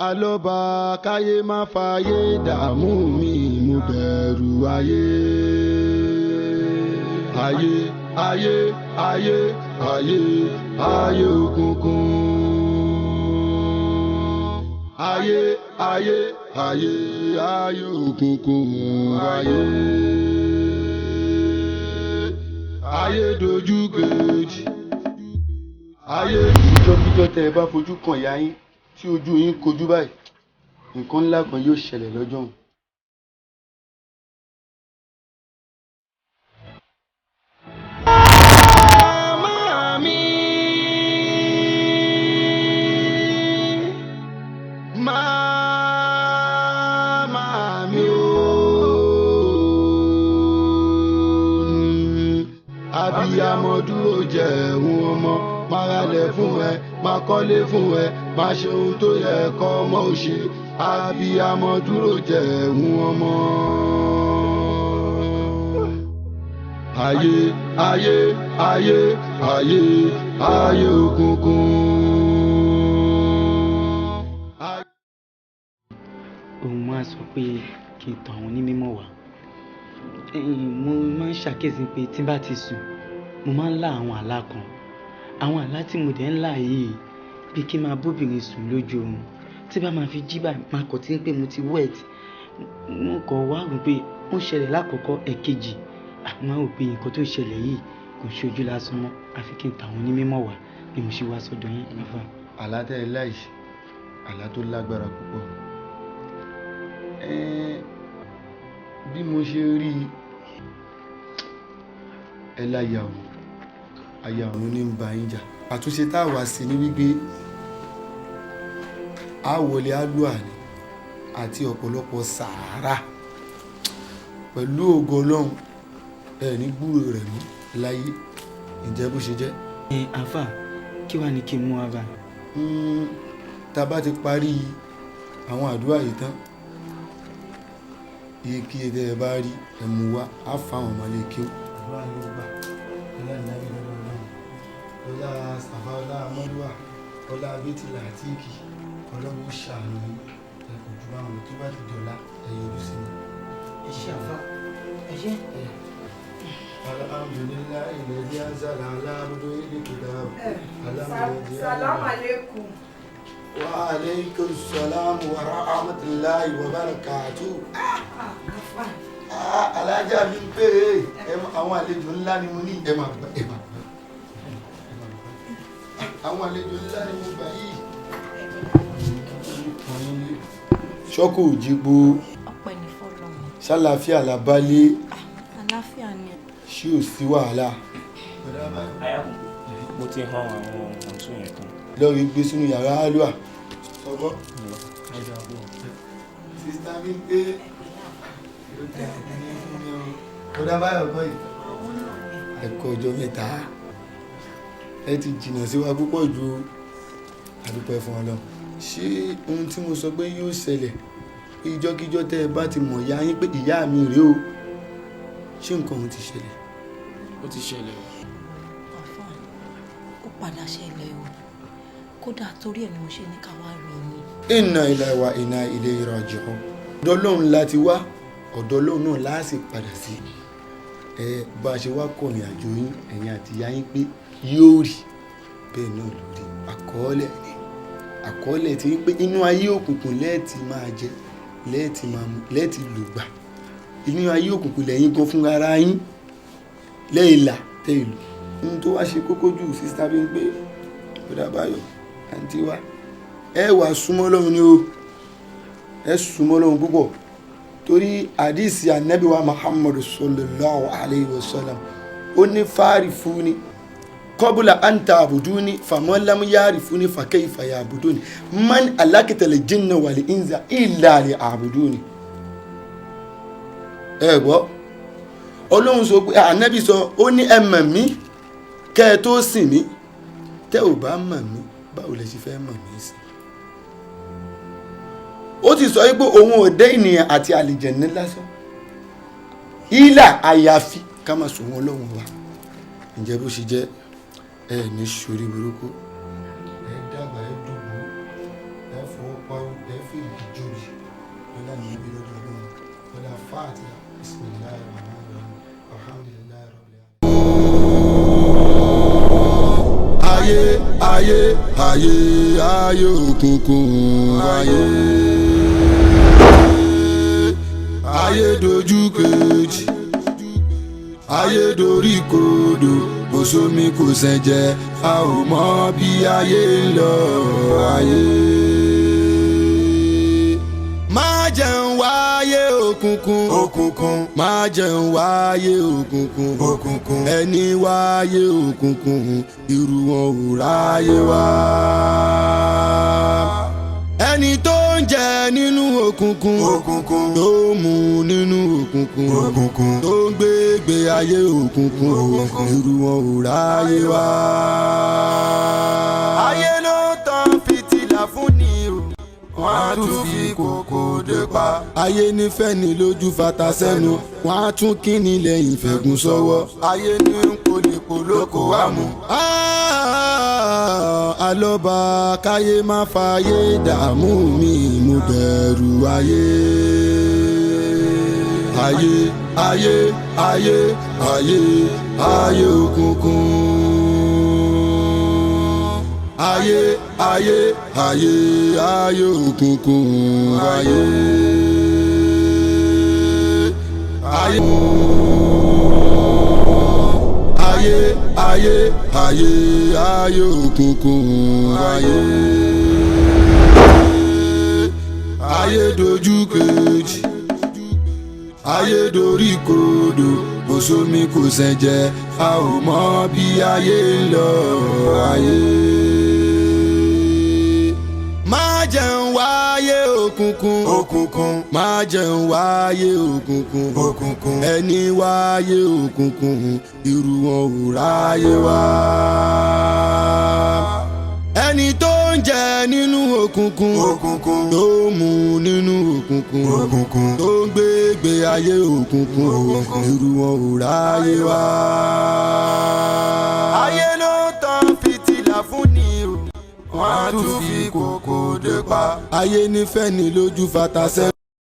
Alọ́ba káyé má fàyè dààmú mi, mo bẹ̀rù ayé. Ayé ayé ayé ayé ayé òkùnkùn. Ayé ayé ayé ayé òkùnkùn. Ayé ayé dojú kejì. Ayé. Ìjọkíjọ tẹ ẹ bá fojú kan ìyá yín tí ojú yín kojú báyìí, nǹkan ńlá kan yóò ṣẹlẹ̀ lọ́jọ́ òun. Màmá mi o, abiyamọ dúró jẹun ọmọ, máa ralẹ̀ fún ẹ, máa kọ́lé fún ẹ, máa ṣe ohun tó yẹ kọ́ ọmọ ò ṣe, abiyamọ dúró jẹun ọmọ. Ayé ayé ayé ayé ayé òkùnkùn. Òun máa sọ pé kí n tọ̀ àwọn onímọ̀ wá. Mo máa ń ṣàkíyèsí pé tí n bá ti sùn, mo máa ń lá àwọn àlá kan. Àwọn àlá tí mo dẹ̀ ń lá yìí bí kí n máa bóbìnrin sùn lójú oorun, tí bá máa fi jí báyìí máa kọ̀ tí ń pé mo ti wet. Mo kọ̀ wá rò pé ó ń ṣẹlẹ̀ lákọ̀ọ́kọ́, ẹ̀kejì àmọ́ rò pé nǹkan tó ń ṣẹlẹ̀ yìí kò ń ṣojú lásán mọ́, àfi kí n tọ̀ àwọn onímọ̀ wá ni mo ṣe wá sọ́dọ̀ yín àfà. Àlá tẹ́ ẹ láìsí, àlá tó lágbára púpọ̀. Bí mo ṣe rí ẹ láyà òun, àyà òun ní ń ba yín jà. Àtúnṣe tá a wá sí ni wípé a wọlé alúà ni àti ọ̀pọ̀lọpọ̀ sàárà pẹ̀lú ògo Ọlọ́run, ẹ ní gbúrò rẹ̀ mọ́ láyé. Ǹjẹ́ bó ṣe jẹ́. Ẹ àfà, kí wàá ní kí n mú wa bá. Tá a bá ti parí àwọn àdúrà yìí tán, iyekíye tẹ́ ẹ bá rí ẹ mú wá, á fa àwọn ọmọ ilé kí ó. Àdúrà yóò gbà ọlá ìnáwó lọ́dọ̀ Ọlọ́run, ọlá sàfà, ọlá mọ́lúwà, ọlá bẹ́tìlà àtíkì, Ọlọ́run ó ṣàánú yín. Ẹ kò ju báwọn lọ, tó bá ti dọ̀la ẹ yọjú sí mi. Ẹ ṣé àfà, ẹ ṣé. Alhamdulillahi alladhi anzala ala abdihi al-kitab. Salaam alaikum. Wa alaikum salam wa rahmatullahi wa barakatuh. Alájà mi ń pè é, àwọn àlejò ńlá ni mo ní. Ẹ máa gbà, ẹ máa gbà. Àwọn àlejò ńlá ni mo gbà yìí. Ṣọ́kò òjìgbó. Ọpẹ́ ní fọ́lọ́run. Ṣàlàáfíà làbálé. Àlàáfíà ni. Ṣé ò sí wàhálà? Mo ti hàn àwọn ọ̀tún yẹn tán. Lọ́ọ̀rì gbé sínú yàrá àlùà. Sọgbọ́n. Sista mi pé yóò dá ní fún mi o. Bọ̀dá Báyọ̀ kọ́ yìí. Ẹ kú ọjọ́ mẹ́ta. Ẹ ti jìnnà sí wa púpọ̀ ju àdúpẹ́ fún Ọlọ́run. Ṣé ohun tí mo sọ pé yóò ṣẹlẹ̀ ìjọ́kíjọ́ tẹ́ ẹ bá ti mọ̀ ìyá yín pé ìyá mi rèé o, ṣé nǹkan òun ti ṣẹlẹ̀? Ó ti ṣẹlẹ̀ o. Àfáà, ó padà ṣẹlẹ̀ o. Kódà torí ẹ̀ ni mo ṣe ní ká wá rí yín. Inna ilaihi wa inna ilayhi raji'un. Ọ̀dọ̀ Ọlọ́run la ti wá, ọ̀dọ̀ Ọlọ́run náà la sì padà sí. Ẹ bá a ṣe wá kọ̀rìn àjò yín, ẹ̀yin àti ìyá yín pé yóò rí bẹ́ẹ̀ náà lórí àkọọ́lẹ̀ ni. Àkọọ́lẹ̀ ti ń pé inú ayé òkùnkùn lẹ́ẹ̀tì máa jẹ, lẹ́ẹ̀tì máa mu, lẹ́ẹ̀tì lògbà. Inú ayé òkùnkùn lẹ́yìn gan fúnra ara yín lẹ́ẹ̀là tẹ́ ìlú. Ohun tó wá ṣe kókó jù sísá bí ń pé Bọ̀dá Báyọ̀ àǹtí wa, ẹ wà súnmọ́ Ọlọ́run ni o, ẹ súnmọ́ Ọlọ́run púpọ̀ torí àdìsí ànábì wa Muhammadu sallallahu alayhi wa sallam ó ní fáàrí fún ni kọ́bùlà anta àbùdúni fàmọ́lámú yáàrí fún ni fàkẹ́ ìfàyà àbùdúni man alákìtẹ̀lẹ̀ jinna wal insa illa li àbùdúni. Ẹ gbọ́, Ọlọ́run sọ pé ànábì sọ ó ní ẹ mọ̀ mí kẹ́ ẹ tó sìn mí, tẹ́ ò bá mọ̀ mí báwo lẹ ṣe fẹ́ mọ̀ mí sí. Ó ti sọ pé òun ò dé ènìyàn àti àlìjẹ̀ní lásán ìlà àyàfi ká máa sọ wọn Ọlọ́run wa. Ǹjẹ́ bó ṣe jẹ́ ẹ ní sórí burúkú. Ẹ dàgbà, ẹ dùgbò, ẹ fọwọ́ pawó, ẹ fi ìdíjòbí lọ́la ní ibi lọ́dọ̀ Ọlọ́run lọ́la fáàtì bismillahir rahmanir rahim alhamdulillahi rabbil alamin. Ayé ayé ayé ayé òkùnkùn ayé ayé dojú kejì ayé dorí kodò kò sómi kò sẹ̀jẹ̀ a ò mọ bí ayé ń lọ ayé. Má jẹun wáyé òkùnkùn òkùnkùn má jẹun wáyé òkùnkùn òkùnkùn ẹni wáyé òkùnkùn irú wọn ò ráyé wá. Ẹni tó ń jẹ nínú òkùnkùn òkùnkùn tó ń mu nínú òkùnkùn òkùnkùn tó ń gbé gbé ayé òkùnkùn òkùnkùn irú wọn ò ráyé wá. Ayé ló tan fìtílà fún ni o, wọ́n á tún fi kòkò dé pa. Ayé nífẹ̀ẹ́ ni lójú fata sẹ́nu, wọ́n á tún kíni lẹ́yìn fẹ̀gùn sọ́wọ́. Ayé ní ń polèpò lóko wá mu. Alọ́ba káyé má fàyè dààmú mi, mo bẹ̀rù ayé. Ayé ayé ayé ayé ayé òkùnkùn. Ayé ayé ayé ayé òkùnkùn ayé ayé ayé ayé ayé ayé òkùnkùn ayé ayé dojú kejì ayé dorí kodò kò sómi kò sẹ̀jẹ̀ a ò mọ bí ayé ń lọ ayé. Má jẹun wáyé òkùnkùn òkùnkùn má jẹun wáyé òkùnkùn òkùnkùn ẹni wáyé òkùnkùn irú wọn ò ráyé wá. Ẹni tó ń jẹ nínú òkùnkùn òkùnkùn tó ń mu nínú òkùnkùn òkùnkùn tó ń gbé gbé ayé òkùnkùn òkùnkùn irú wọn ò ráyé wá. Ayé ló tan fìtílà fún ni o, wọ́n á tún fi kòkò dé pa. Ayé nífẹ̀ẹ́ ni lójú fata sẹ́nu.